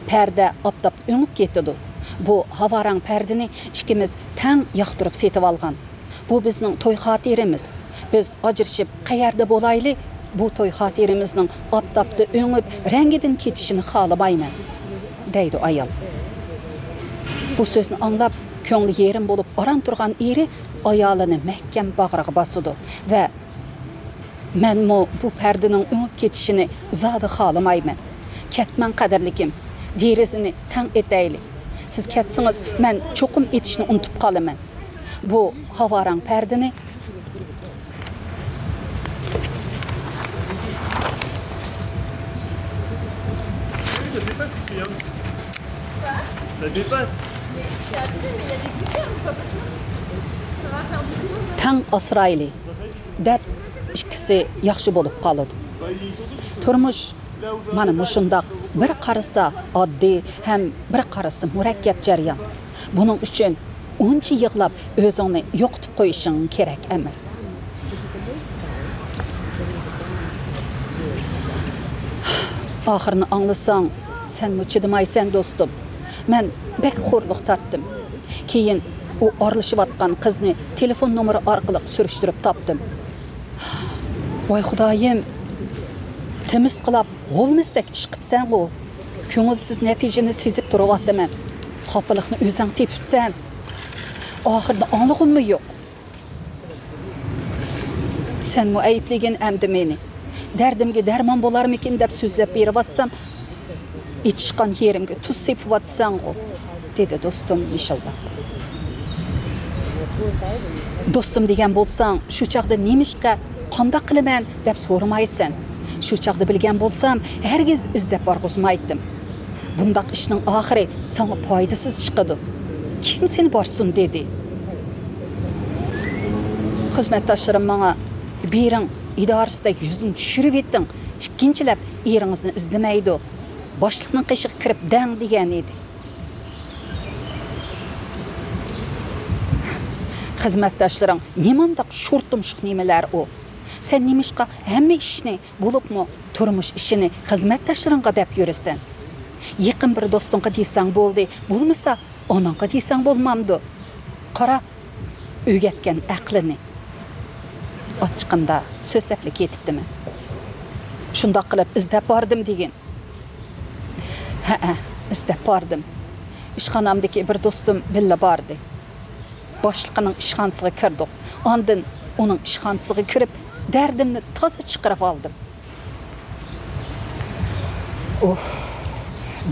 پەردە ئاپتاپتا ئۆڭۈپ كېتىدۇ. بۇ ھاۋارەڭ پەردىنى ئىككىمىز تەڭ ياقتۇرۇپ سېتىۋالغان. بۇ بىزنىڭ توي خاتىرىمىز. بىز ئاجرىشىپ قەيەردە بولايلى، بۇ توي خاتىرىمىزنىڭ ئاپتاپتا ئۆڭۈپ، رەڭگىدىن كېتىشىنى خالىمايمەن، دەيدۇ ئايال. بۇ سۆزنى ئاڭلاپ، كۆڭلى يېرىم بولۇپ ئاران تۇرغان ئېرى ئايالىنى مەھكەم باغرىغا باسىدۇ ۋە مەنمۇ بۇ پەردىنىڭ ئۆڭۈپ كېتىشىنى زادى خالىمايمەن. كەتمەڭ، قەدىرلىكىم. دېرىزىنى تەڭ ئېتەيلى. سىز كەتسىڭىز، مەن چوقۇم ئېتىشنى ئۇنتۇپ قالىمەن. بۇ ھاۋارەڭ پەردىنى. تەڭ ئاسرايلى، دەپ ئىككىسى ياخشى بولۇپ قالىدۇ. تۇرمۇش مانا مۇشۇنداق، بىر قارىسا ئاددىي ھەم بىر قارىسا مۇرەككەپ جەريان. بۇنىڭ ئۈچۈن ئۇنچە يىغلاپ ئۆزۈڭنى يوقىتىپ قويۇشۇڭ كېرەك ئەمەس. ئاخىرىنى ئاڭلىساڭ، سەنمۇ چىدىمايسەن، دوستۇم. مەن بەك خورلۇق تارتتىم. كېيىن ئۇ ئارىلىشىۋاتقان قىزنى تېلېفون نومۇرى ئارقىلىق سۈرۈشتۈرۈپ تاپتىم. ۋاي خۇدايىم، تىمىسقىلاپ بولمىسىدەك ئىش قىپسەنغۇ. كۆڭۈلسىز نەتىجىنى سېزىپ تۇرۇۋاتىمەن. خاپىلىقنى ئۆزۈڭ تېپىپسەن. ئاخىرىدا ئاڭلىغۇممۇ يوق. سەنمۇ ئەيىبلىگىن ئەمدى مېنى. دەردىمگە دەرمان بولارمىكىن دەپ سۆزلەپ بېرىۋاتسام، ئېچىشقان يېرىمگە تۇز سېپىۋاتىسەنغۇ، دېدى دوستۇم مىشىلداپ. دوستۇم دېگەن بولساڭ، شۇ چاغدا نېمىشقا، قانداق قىلىمەن دەپ سورىمايسەن. شۇ چاغدا بىلگەن بولسام، ھەرگىز ئىزدەپ بارغۇزمايتتىم. بۇنداق ئىشنىڭ ئاخىرى ساڭا پايدىسىز چىقىدۇ. كىم سېنى بارسۇن دېدى؟ خىزمەتداشلىرىم ماڭا، بېرىڭ، ئىدارىسىدە يۈزىنى چۈشۈرۈۋېتىڭ، ئىككىنچىلەپ ئېرىڭىزنى ئىزدىمەيدۇ، باشلىقنىڭ قېشىغا كىرىپ دەڭ دېگەن ئىدى. خىزمەتداشلىرىڭ نېمانداق شورتۇمشۇق نېمىلەر ئۇ؟ سەن نېمىشقا ھەممە ئىشنى، بولۇپمۇ تۇرمۇش ئىشىنى خىزمەتداشلىرىڭغا دەپ يۈرىسەن؟ يېقىن بىر دوستۇڭغا دېسەڭ بولدى، بولمىسا ئاناڭغا دېسەڭ بولمامدۇ؟ قارا، ئۆگەتكەن ئەقلىنى. ئاچچىقىمدا سۆزلەپلا كېتىپتىمەن. شۇنداق قىلىپ ئىزدەپ باردىم دېگىن. ھەئە، ئىزدەپ باردىم. ئىشخانامدىكى بىر دوستۇم بىللە باردى. باشلىقىنىڭ ئىشخانىسىغا كىردۇق. ئاندىن ئۇنىڭ ئىشخانىسىغا كىرىپ، دەردىمنى تازا چىقىرىۋالدىم. ئۇھ،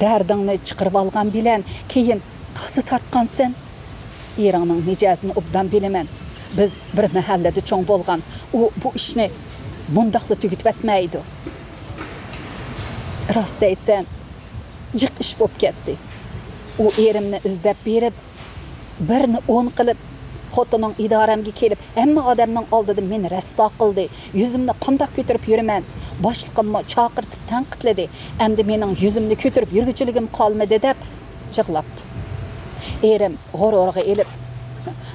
دەردىڭنى چىقىرىۋالغان بىلەن كېيىن تازا تارتقانسەن. ئېرىڭنىڭ مىجەزىنى ئوبدان بىلىمەن. بىز بىر مەھەللىدە چوڭ بولغان. ئۇ بۇ ئىشنى مۇنداقلا تۈگىتىۋەتمەيدۇ. راست دەيسەن، جىق ئىش بولۇپ كەتتى. ئۇ ئېرىمنى ئىزدەپ بېرىپ، بىرنى ئون قىلىپ، خوتۇنۇڭ ئىدارەمگە كېلىپ، ھەممە ئادەمنىڭ ئالدىدا مېنى رەسۋا قىلدى. يۈزۈمنى قانداق كۆتۈرۈپ يۈرىمەن؟ باشلىقىممۇ چاقىرتىپ تەنقىدلىدى. ئەمدى مېنىڭ يۈزۈمنى كۆتۈرۈپ يۈرگۈچىلىكىم قالمىدى دەپ يىغلاپتۇ. ئېرىم غۇرۇرىغا ئېلىپ،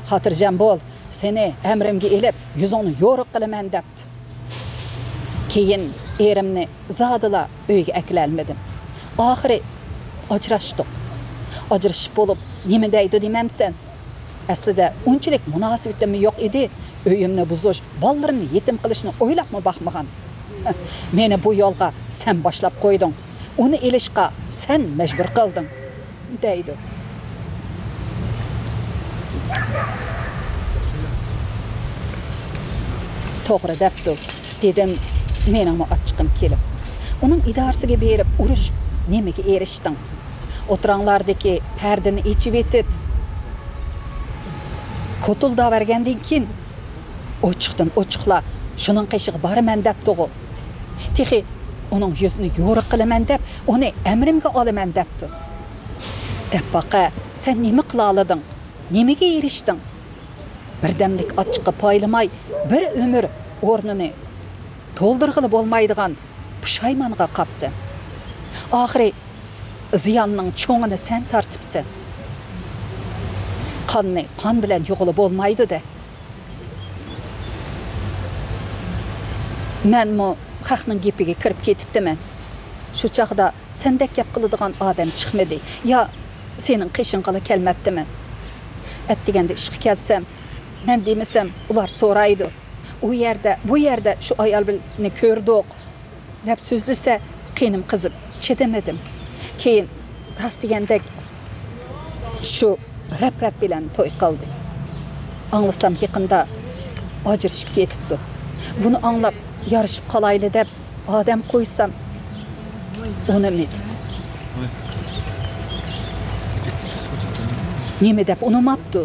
خاتىرجەم بول، سېنى ئەمرىمگە ئېلىپ يۈزۈڭنى يورۇق قىلىمەن دەپتۇ. كېيىن ئېرىمنى زادىلا ئۆيگە ئەكىلەلمىدىم. ئاخىرى ئاجراشتۇق. ئاجرىشىپ بولۇپ نېمە دەيدۇ دېمەمسەن؟ ئەسلىدە ئۇنچىلىك مۇناسىۋىتىممۇ يوق ئىدى. ئۆيۈمنى بۇزۇش، بالىلىرىمنى يېتىم قىلىشنى ئويلاپمۇ باقمىغان. مېنى بۇ يولغا سەن باشلاپ قويدۇڭ. ئۇنى ئېلىشقا سەن مەجبۇر قىلدىڭ، دەيدۇ. توغرا دەپتۇ، دېدىم مېنىڭمۇ ئاچچىقىم كېلىپ. ئۇنىڭ ئىدارىسىگە بېرىپ ئۇرۇشۇپ نېمىگە ئېرىشتىڭ؟ ئوتتۇراڭلاردىكى پەردىنى ئېچىۋېتىپ، كوتۇلداۋەرگەندىن كېيىن، ئوچۇقتىن ئوچۇقلا شۇنىڭ قېشىغا بارىمەن دەپتىغۇ. تېخى ئۇنىڭ يۈزىنى يورۇق قىلىمەن دەپ، ئۇنى ئەمرىمگە ئالىمەن دەپتۇ. دەپ باقە، سەن نېمە قىلالىدىڭ؟ نېمىگە ئېرىشتىڭ؟ بىردەملىك ئاچچىققا پايلىماي، بىر ئۆمۈر ئورنىنى تولدۇرغىلى بولمايدىغان پۇشايمانغا قاپسەن. ئاخىرى زىياننىڭ چوڭىنى سەن تارتىپسەن. قاننى قان بىلەن يۇغىلى بولمايدۇ-دە. مەنمۇ خەقنىڭ گېپىگە كىرىپ كېتىپتىمەن. شۇ چاغدا سەندەك گەپ قىلىدىغان ئادەم چىقمىدى. يا سېنىڭ قېشىڭغىلا كەلمەپتىمەن. ئەتىگەندە ئىشقا كەلسەم، مەن دېمىسەم، ئۇلار سورايدۇ. ئۇ يەردە، بۇ يەردە شۇ ئايالنى كۆردۇق، دەپ سۆزلىسە، قېنىم قىزىپ چىدىمىدىم. كېيىن راست دېگەندەك شۇ رەپ-رەپ بىلەن توي قىلدى. ئاڭلىسام يېقىندا ئاجرىشىپ كېتىپتۇ. بۇنى ئاڭلاپ يارىشىپ قالايلى دەپ ئادەم قويسام، ئۇنىمىدى. نېمە دەپ ئۇنىماپتۇ؟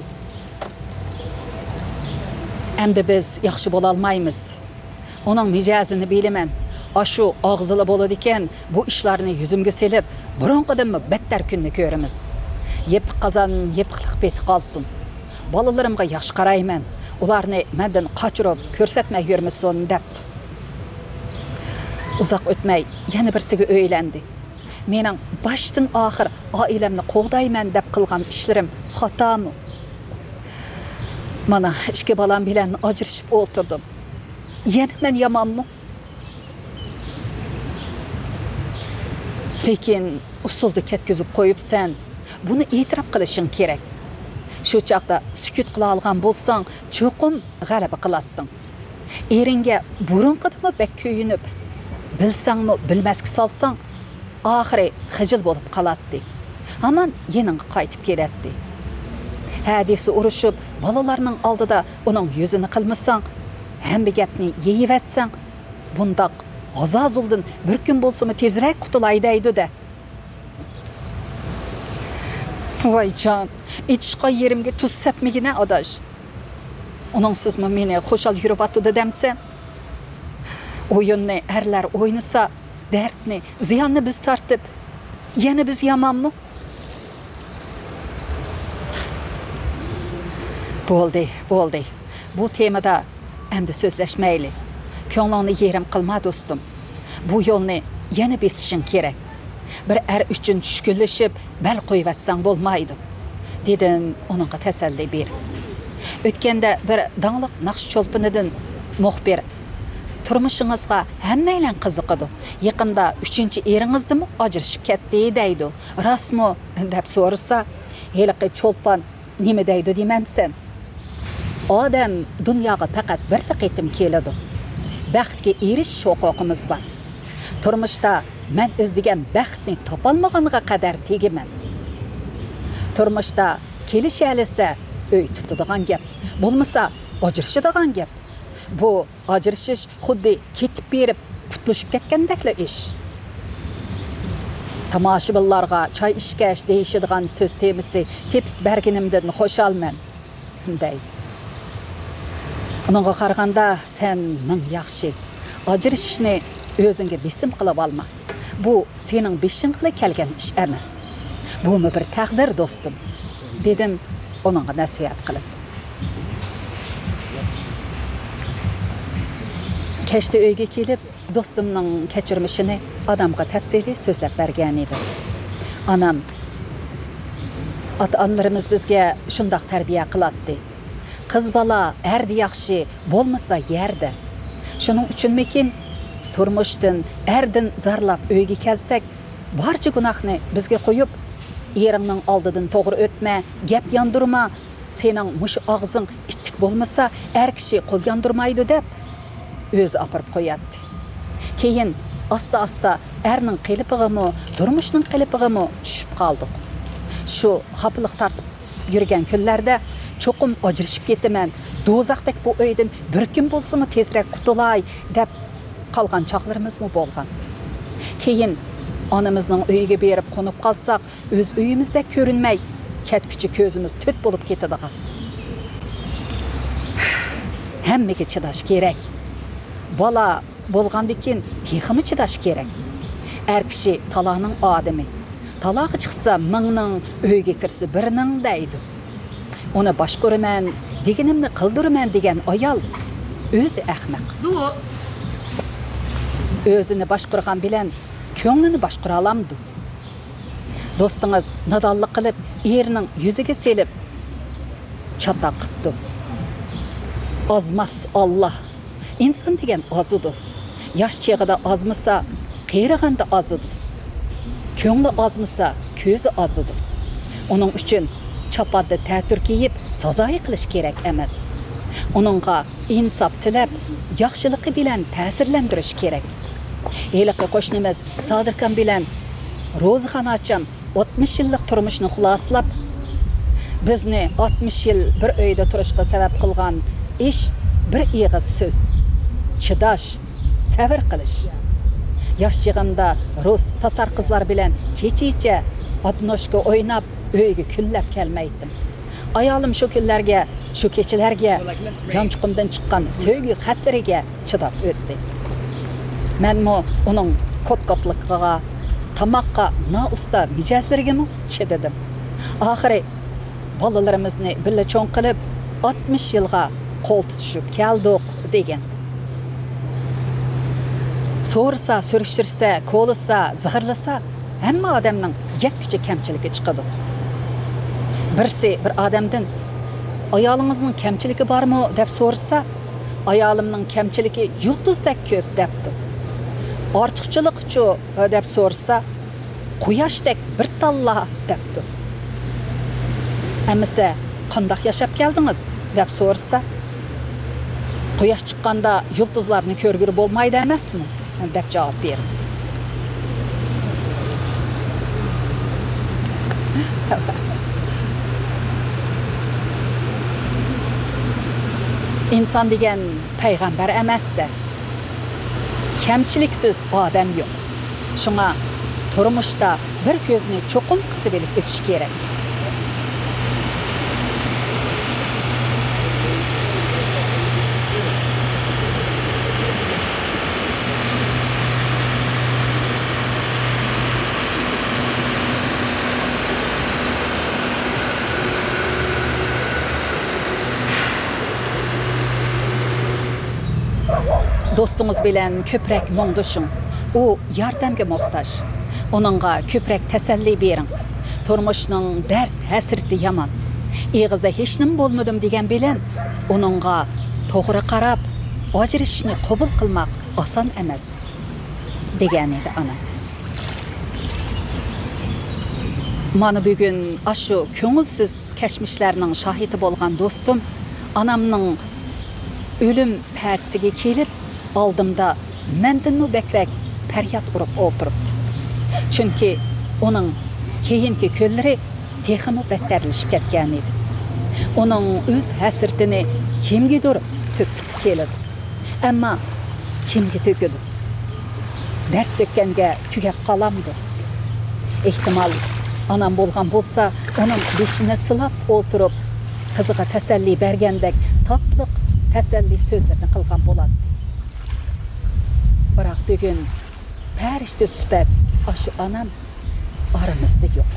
ئەمدى بىز ياخشى بولالمايمىز. ئۇنىڭ مىجەزىنى بىلىمەن. ئاشۇ ئاغزىلا بولىدىكەن، بۇ ئىشلارنى يۈزۈمگە سېلىپ، بۇرۇنقىدىنمۇ بەتتەر كۈننى كۆرىمىز. يېپىق قازان يېپىقلىق پېتى قالسۇن. بالىلىرىمغا ياخشى قارايمەن. ئۇلارنى مەندىن قاچۇرۇپ، كۆرسەتمەي يۈرمىسۇن، دەپتۇ. ئۇزاق ئۆتمەي، يەنە بىرسىگە ئۆيلەندى. مېنىڭ باشتىن ئاخىر ئائىلەمنى قوغدايمەن دەپ قىلغان ئىشلىرىم خاتامۇ؟ مانا، ئىككى بالام بىلەن ئاجرىشىپ ئولتۇردۇم. يەنە مەن يامانمۇ؟ لېكىن ئۇسسۇلدا كەتكۈزۈپ قويۇپسەن. بۇنى ئېتىراپ قىلىشىڭ كېرەك. شۇ چاغدا سۈكۈت قىلالىغان بولساڭ، چوقۇم غەلىبە قىلاتتىڭ. ئېرىڭگە بۇرۇنقىدىنمۇ بەك كۆيۈنۈپ، بىلسەڭمۇ بىلمەسكە سالساڭ، ئاخىرى خىجىل بولۇپ قالاتتى. ھامان يېنىڭغا قايتىپ كېلەتتى. ھە دېسە ئۇرۇشۇپ، بالىلارنىڭ ئالدىدا ئۇنىڭ يۈزىنى قىلمىساڭ، ھەممە گەپنى يېيىۋەتسەڭ، بۇنداق ئازازۇلدىن بىر كۈن بولسىمۇ تېزرەك قۇتۇلاي دەيدۇ-دە. ۋايجان، ئېچىشقان يېرىمگە تۇز سەپمىگىنە، ئاداش. ئۇنىڭسىزمۇ مېنى خۇشال يۈرۈۋاتىدۇ دەمسەن؟ ئويۇننى ئەرلەر ئوينىسا، دەردنى، زىياننى بىز تارتىپ، يەنە بىز يامانمۇ؟ بولدى، بولدى. بۇ تېمىدا ئەمدى سۆزلەشمەيلى. كۆڭلۈڭنى يېرىم قىلما، دوستۇم. بۇ يولنى يەنە بېسىشىڭ كېرەك. بىر ئەر ئۈچۈن چۈشكۈنلىشىپ، بەل قويۇۋەتسەڭ بولمايدۇ، دېدىم ئۇنىڭغا تەسەللى بېرىپ. ئۆتكەندە بىر داڭلىق ناخشا چولپىنىدىن مۇخبىر، تۇرمۇشىڭىزغا ھەممەيلەن قىزىقىدۇ، يېقىندا ئۈچىنچى ئېرىڭىزدىنمۇ ئاجرىشىپ كەتتى دەيدۇ، راستمۇ؟ دەپ سورىسا، ھېلىقى چولپان نېمە دەيدۇ دېمەمسەن؟ ئادەم دۇنياغا پەقەت بىرلا قېتىم كېلىدۇ. بەختكە ئېرىشىش ھوقۇقىمىز بار. تۇرمۇشتا مەن ئىزدىگەن بەختنى تاپالمىغانغا قەدەر تېگىمەن. تۇرمۇشتا كېلىشەلىسە ئۆي تۇتىدىغان گەپ، بولمىسا ئاجرىشىدىغان گەپ. بۇ ئاجرىشىش خۇددى كېتىپ بېرىپ پۇتلىشىپ كەتكەندەكلا ئىش. تاماشىبىنلارغا چاي ئىچكەچ دېيىشىدىغان سۆز تېمىسى تېپىپ بەرگىنىمدىن خۇشالمەن، دەيدۇ. ئۇنىڭغا قارىغاندا سەن مىڭ ياخشى. ئاجرىشىشنى ئۆزۈڭگە بېسىم قىلىۋالما. بۇ سېنىڭ بېشىڭغىلا كەلگەن ئىش ئەمەس. بۇمۇ بىر تەقدىر، دوستۇم، دېدىم ئۇنىڭغا نەسىھەت قىلىپ. كەچتە ئۆيگە كېلىپ، دوستۇمنىڭ كەچۈرمىشىنى ئانامغا تەپسىلىي سۆزلەپ بەرگەنىدىم. ئانام، ئاتا-ئانىلىرىمىز بىزگە شۇنداق تەربىيە قىلاتتى. قىز بالا ئەردە ياخشى، بولمىسا يەردە. شۇنىڭ ئۈچۈنمىكىن، تۇرمۇشتىن، ئەردىن زارلاپ ئۆيگە كەلسەك، بارچە گۇناھنى بىزگە قويۇپ، ئېرىڭنىڭ ئالدىدىن توغرا ئۆتمە، گەپ ياندۇرما، سېنىڭ مۇشۇ ئاغزىڭ ئىتتىك بولمىسا، ئەر كىشى قول ياندۇرمايدۇ دەپ، ئۆزى ئاپىرىپ قوياتتى. كېيىن ئاستا-ئاستا ئەرنىڭ قېلىپىغىمۇ، تۇرمۇشنىڭ قېلىپىغىمۇ چۈشۈپ قالدۇق. شۇ خاپىلىق تارتىپ يۈرگەن كۈنلەردە چوقۇم ئاجرىشىپ كېتىمەن، دوزاختەك بۇ ئۆيدىن بىر كۈن بولسىمۇ تېزرەك قۇتۇلاي دەپ قالغان چاغلىرىمىزمۇ بولغان. كېيىن ئانىمىزنىڭ ئۆيىگە بېرىپ قونۇپ قالساق، ئۆز ئۆيىمىزدەك كۆرۈنمەي، كەتكۈچە كۆزىمىز تۆت بولۇپ كېتىدىغان. ھەممىگە چىداش كېرەك. بالا بولغاندىكىن تېخىمۇ چىداش كېرەك. ئەر كىشى تالاغنىڭ ئادىمى. تالاغا چىقسا مىڭنىڭ، ئۆيگە كىرسە بىرنىڭ دەيدۇ. ئۇنى باشقۇرىمەن، دېگىنىمنى قىلدۇرىمەن دېگەن ئايال ئۆزى ئەخمەق. ئۆزىنى باشقۇرغان بىلەن كۆڭلىنى باشقۇرالامدۇ؟ دوستىڭىز نادانلىق قىلىپ، ئېرىنىڭ يۈزىگە سېلىپ چاتاق قىپتۇ. ئازماس ئاللا. ئىنسان دېگەن ئازىدۇ. ياش چېغىدا ئازمىسا، قېرىغاندا ئازىدۇ. كۆڭلى ئازمىسا، كۆزى ئازىدۇ. ئۇنىڭ ئۈچۈن چاپاندا تەتۈر كىيىپ، سازايى قىلىش كېرەك ئەمەس. ئۇنىڭغا ئىنساپ تىلەپ، ياخشىلىقى بىلەن تەسىرلەندۈرۈش كېرەك. ھېلىقى قوشنىمىز سادىركام بىلەن روزىخان ئاچام ئاتمىش يىللىق تۇرمۇشنى خۇلاسىلاپ، بىزنى ئاتمىش يىل بىر ئۆيدە تۇرۇشقا سەۋەب قىلغان ئىش بىر ئېغىز سۆز، چىداش، سەۋر قىلىش. ياش چېغىمدا رۇس، تاتار قىزلار بىلەن كېچىچە ئاتنوشكا ئويناپ، ئۆيگە كۈنلەپ كەلمەيتتىم. ئايالىم شۇ كۈنلەرگە، شۇ كېچىلەرگە يانچۇقۇمدىن چىققان سۆيگۈ خەتلىرىگە چىداپ ئۆتتى. مەنمۇ ئۇنىڭ كوت-كوتلۇقىغا، تاماققا نائۇستا مىجەزلىرىگىمۇ چىدىدىم. ئاخىرى بالىلىرىمىزنى بىللە چوڭ قىلىپ، ئاتمىش يىلغا قول تۇتۇشۇپ كەلدۇق، دېگەن. سورىسا، سۈرۈشتۈرسە، كولىسا، زىغىرلىسا، ھەممە ئادەمنىڭ يەتكۈچە كەمچىلىكى چىقىدۇ. بىرسى بىر ئادەمدىن، «ئايالىڭىزنىڭ كەمچىلىكى بارمۇ؟» دەپ سورىسا، «ئايالىمنىڭ كەمچىلىكى يۇلتۇزدەك كۆپ» دەپتۇ. «ئارتۇقچىلىقىچۇ؟» دەپ سورىسا، «قۇياشتەك بىر تاللا» دەپتۇ. ئەمىسە، «قانداق ياشاپ كەلدىڭىز؟» دەپ سورىسا، «قۇياش چىققاندا يۇلتۇزلارنى كۆرگىلى بولمايدۇ ئەمەسمۇ؟» دەپ جاۋاب بېرىڭ. ئىنسان دېگەن پەيغەمبەر ئەمەس-دە. كەمچىلىكسىز ئادەم يوق. شۇڭا تۇرمۇشتا بىر كۆزنى چوقۇم قىسىۋېلىپ ئۆتۈش كېرەك. دوستىڭىز بىلەن كۆپرەك مۇڭدىشىڭ. ئۇ ياردەمگە موھتاج. ئۇنىڭغا كۆپرەك تەسەللى بېرىڭ. تۇرمۇشنىڭ دەرد، ھەسرىتى يامان. ئېغىزدا ھېچنېمە بولمىدىم دېگەن بىلەن، ئۇنىڭغا توغرا قاراپ، ئاجرىشىشنى قوبۇل قىلماق ئاسان ئەمەس، دېگەنىدى ئانام. مانا بۈگۈن ئاشۇ كۆڭۈلسىز كەچمىشلەرنىڭ شاھىتى بولغان دوستۇم ئانامنىڭ ئۆلۈم پەتىسىگە كېلىپ، ئالدىمدا مەندىنمۇ بەكرەك پەرياد ئۇرۇپ ئولتۇرۇپتۇ. چۈنكى ئۇنىڭ كېيىنكى كۈنلىرى تېخىمۇ بەتتەرلىشىپ كەتكەنىدى. ئۇنىڭ ئۆز ھەسرىتىنى كىمگىدۇر تۆككۈسى كېلىدۇ. ئەمما كىمگە تۆكىدۇ؟ دەرد تۆككەنگە تۈگەپ قالامدۇ؟ ئېھتىمال، ئانام بولغان بولسا، ئۇنىڭ بېشىنى سىلاپ ئولتۇرۇپ، قىزىغا تەسەللى بەرگەندەك تاتلىق تەسەللى سۆزلىرىنى قىلغان بولاتتى. بىراق بۈگۈن پەرىشتە سۈپەت ئاشۇ ئانام ئارىمىزدا يوق.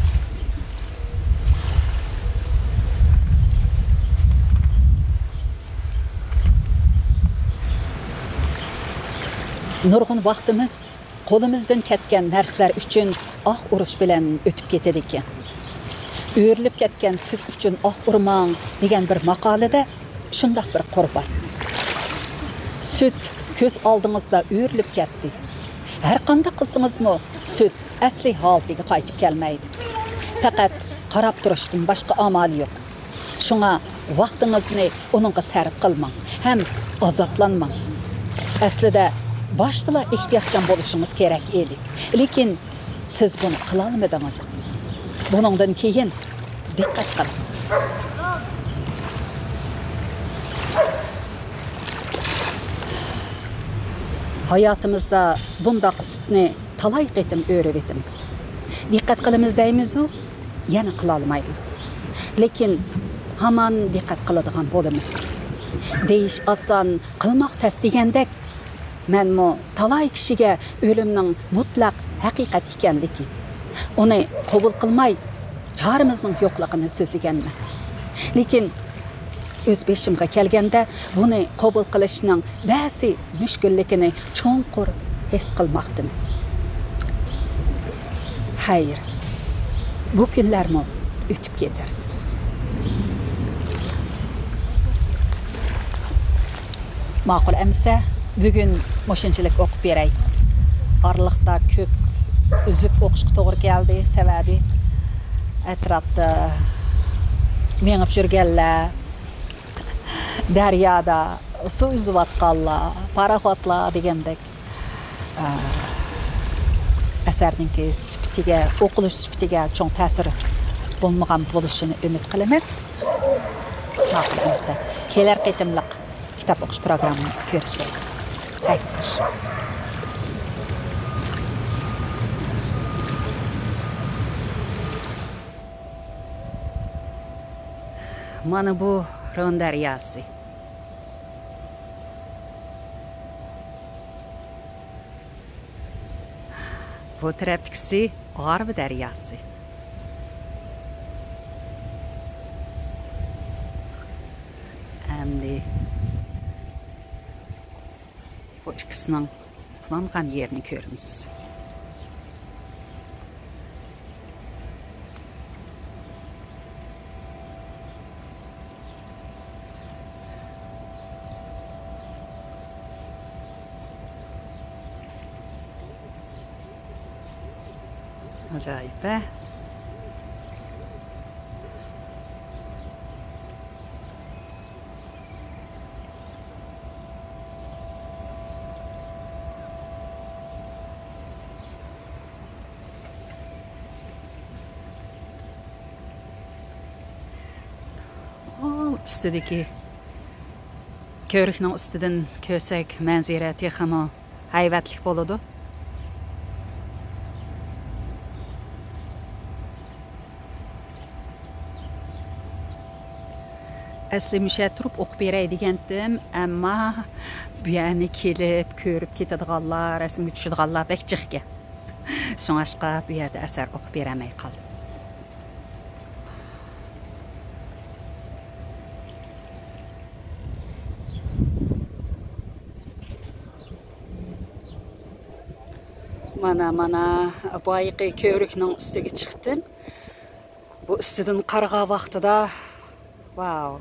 نۇرغۇن ۋاقتىمىز قولىمىزدىن كەتكەن نەرسىلەر ئۈچۈن ئاھ ئۇرۇش بىلەن ئۆتۈپ كېتىدىكەن. ئۆرۈلۈپ كەتكەن سۈت ئۈچۈن ئاھ ئۇرماڭ دېگەن بىر ماقالىدە شۇنداق بىر قۇر بار. سۈت كۆز ئالدىڭىزدا ئۆرۈلۈپ كەتتى. ھەر قانداق قىلسىڭىزمۇ سۈت ئەسلى ھالىتىگە قايتىپ كەلمەيدۇ. پەقەت قاراپ تۇرۇشتىن باشقا ئامال يوق. شۇڭا ۋاقتىڭىزنى ئۇنىڭغا سەرپ قىلماڭ ھەم ئازابلانماڭ. ئەسلىدە باشتىلا ئېھتىياتچان بولۇشىڭىز كېرەك ئىدى. لېكىن سىز بۇنى قىلالمىدىڭىز. بۇنىڭدىن كېيىن دىققەت قىلىڭ. ھاياتىمىزدا بۇنداق سۈتنى تالاي قېتىم ئۆرۈۋېتىمىز. دىققەت قىلىمىز دەيمىزۇ، يەنە قىلالمايمىز. لېكىن ھامان دىققەت قىلىدىغان بولىمىز. دېيىش ئاسان، قىلماق تەس دېگەندەك، مەنمۇ تالاي كىشىگە ئۆلۈمنىڭ مۇتلەق ھەقىقەت ئىكەنلىكى، ئۇنى قوبۇل قىلماي، چارىمىزنىڭ يوقلۇقىنى سۆزلىگەنمەن. لېكىن ئۆز بېشىمغا كەلگەندە، بۇنى قوبۇل قىلىشنىڭ بەزى مۈشكۈللۈكىنى چوڭقۇر ھېس قىلماقتىمەن. خەير، بۇ كۈنلەرمۇ ئۆتۈپ كېتەر. ماقۇل ئەمىسە، بۈگۈن مۇشۇنچىلىك ئوقۇپ بېرەي. ئارىلىقتا كۆپ ئۈزۈپ ئوقۇشقا توغرا كەلدى، سەۋەبى ئەتراپتا مېڭىپ يۈرگەنلەر، دەريادا سۇ ئۈزۈۋاتقانلار، پاراخوتلار دېگەندەك، ئە، ئەسەرنىڭكى سۈپىتىگە، ئوقۇلۇش سۈپىتىگە چوڭ تەسىر بولمىغان بولۇشىنى ئۈمىد قىلىمەن. ماقۇل ئەمىسە، كېلەر قېتىملىق كىتاب ئوقۇش پروگراممىمىزدا كۆرۈشەيلى. خەير خوش. مانا بۇ رون دەرياسى. بۇ تەرەپتىكىسى ئاربا دەرياسى. ئەمدى بۇ ئىككىسىنىڭ ئۇلانغان يېرىنى كۆرىمىز. ئاجايىپ، ھە؟ ئۈستىدىكى، كۆۋرۈكنىڭ ئۈستىدىن كۆرسەك، مەنزىرە تېخىمۇ ھەيۋەتلىك بولىدۇ. ئەسلى مۇشۇ يەردە تۇرۇپ ئوقۇپ بېرەي دېگەنتىم، ئەمما بۇ يەرنى كېلىپ كۆرۈپ كېتىدىغانلار، رەسىمگە چۈشىدىغانلار بەك جىق ئىكەن. شۇڭاشقا بۇ يەردە ئەسەر ئوقۇپ بېرەلمەي قالدىم. مانا، مانا، بايىقى كۆۋرۈكنىڭ ئۈستىگە چىقتىم. بۇ ئۈستىدىن قارىغان ۋاقتىدا، ۋاو!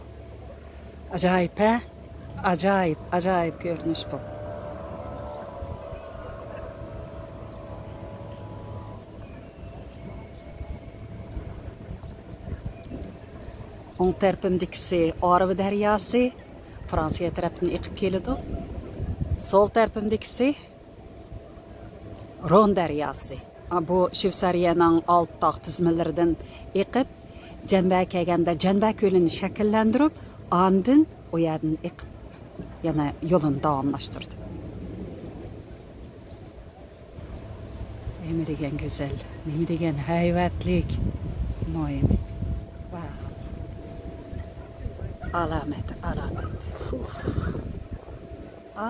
ئاجايىپ، ھە؟ ئاجايىپ، ئاجايىپ كۆرۈنۈش بۇ. ئوڭ تەرىپىمدىكىسى ئارىۋا دەرياسى، فرانسىيە تەرەپتىن ئېقىپ كېلىدۇ. سول تەرىپىمدىكىسى رون دەرياسى. بۇ شۋېتسارىيەنىڭ ئالپتاغ تىزمىلىرىدىن ئېقىپ، جەنۋەگە كەلگەندە جەنۋە كۆلىنى شەكىللەندۈرۈپ، ئاندىن ئۇ يەردىن ئېقىپ، يەنە يولىنى داۋاملاشتۇردى. نېمە دېگەن گۈزەل، نېمە دېگەن ھەيۋەتلىك. مۇھىمى. ۋاۋ. ئالامەت، ئالامەت. ئۇھ. ئا،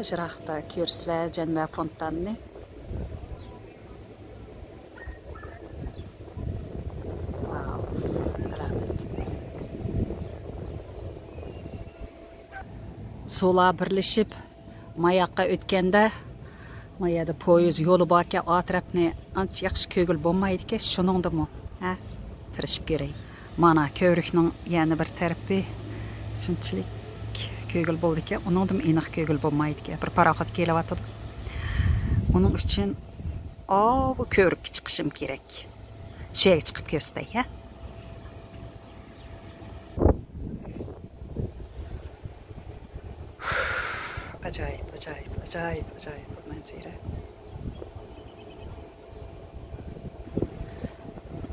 يىراقتا كۆرسىلە جەنۋە فونتاننى. ۋاۋ، ئالامەت. سۇلار بىرلىشىپ، ماياققا ئۆتكەندە، ما يەردە پويىز يولى باركەن، ئا تەرەپنى ئانچە ياخشى كۆرگىلى بولمايدىكەن، شۇنىڭدىمۇ، ھە، تىرىشىپ كۆرەي. مانا، كۆۋرۈكنىڭ يەنە بىر تەرىپى شۇنچىلىك كۆرگىلى بولىدىكەن، ئۇنىڭدىمۇ ئېنىق كۆرگىلى بولمايدىكەن. بىر پاراخوت كېلىۋاتىدۇ. ئۇنىڭ ئۈچۈن ئاۋۇ كۆۋرۈككە چىقىشىم كېرەك. شۇ يەرگە چىقىپ كۆرسىتەي، ھە؟ ئاجايىپ، ئاجايىپ، ئاجايىپ، ئاجايىپ بۇ مەنزىرە.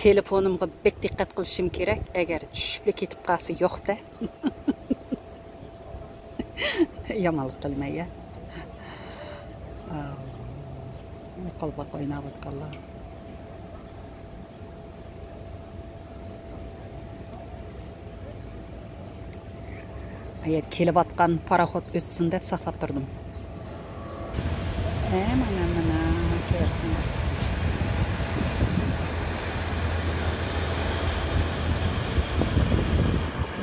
تېلېفونۇمغا بەك دىققەت قىلىشىم كېرەك، ئەگەر چۈشۈپلا كېتىپ قالسا يوق-دە. يامانلىق قىلماي، يا. ئاۋۇ، قالپاق ئويناۋاتقانلار. ھايات، كېلىۋاتقان پاراخوت ئۆتسۇن دەپ ساقلاپ تۇردۇم. ھە، مانا، مانا، كۆرۈڭلار.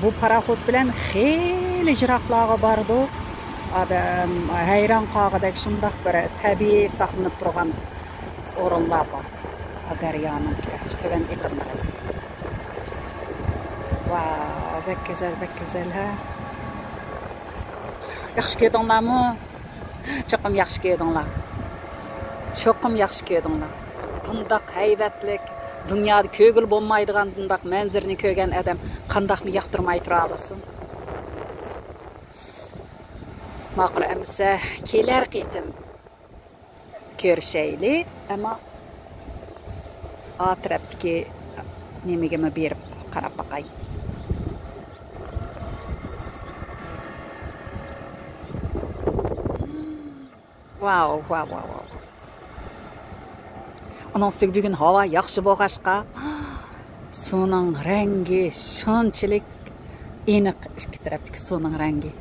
بۇ پاراخوت بىلەن خېلى يىراقلارغا بارىدۇ. ئادەم ھەيران قالغۇدەك شۇنداق بىر تەبىئىي ساقلىنىپ تۇرغان ئورۇنلار بار. دەريانىڭ تۆۋەن ئېقىنلىرى. ۋاۋ، بەك گۈزەل، بەك گۈزەل، ھە. ياخشى كۆردۈڭلارمۇ؟ چوقۇم ياخشى كۆردۈڭلار. چوقۇم ياخشى كۆردۈڭلار. بۇنداق ھەيۋەتلىك، دۇنيادا كۆرگىلى بولمايدىغان بۇنداق مەنزىرىنى كۆرگەن ئادەم قانداقمۇ ياقتۇرماي تۇرالىسۇن؟ ماقۇل ئەمىسە، كېلەر قېتىم كۆرۈشەيلى. ئەمما ئا تەرەپتىكى نېمىگىمۇ بېرىپ قاراپ باقاي. ۋاۋ، ۋاۋ، ۋاۋ، ۋاۋ. ئۇنىڭ ئۈستىگە بۈگۈن ھاۋا ياخشى بولغاچقا، سۇنىڭ رەڭگى شۇنچىلىك ئېنىق، ئىككى تەرەپتىكى سۇنىڭ رەڭگى.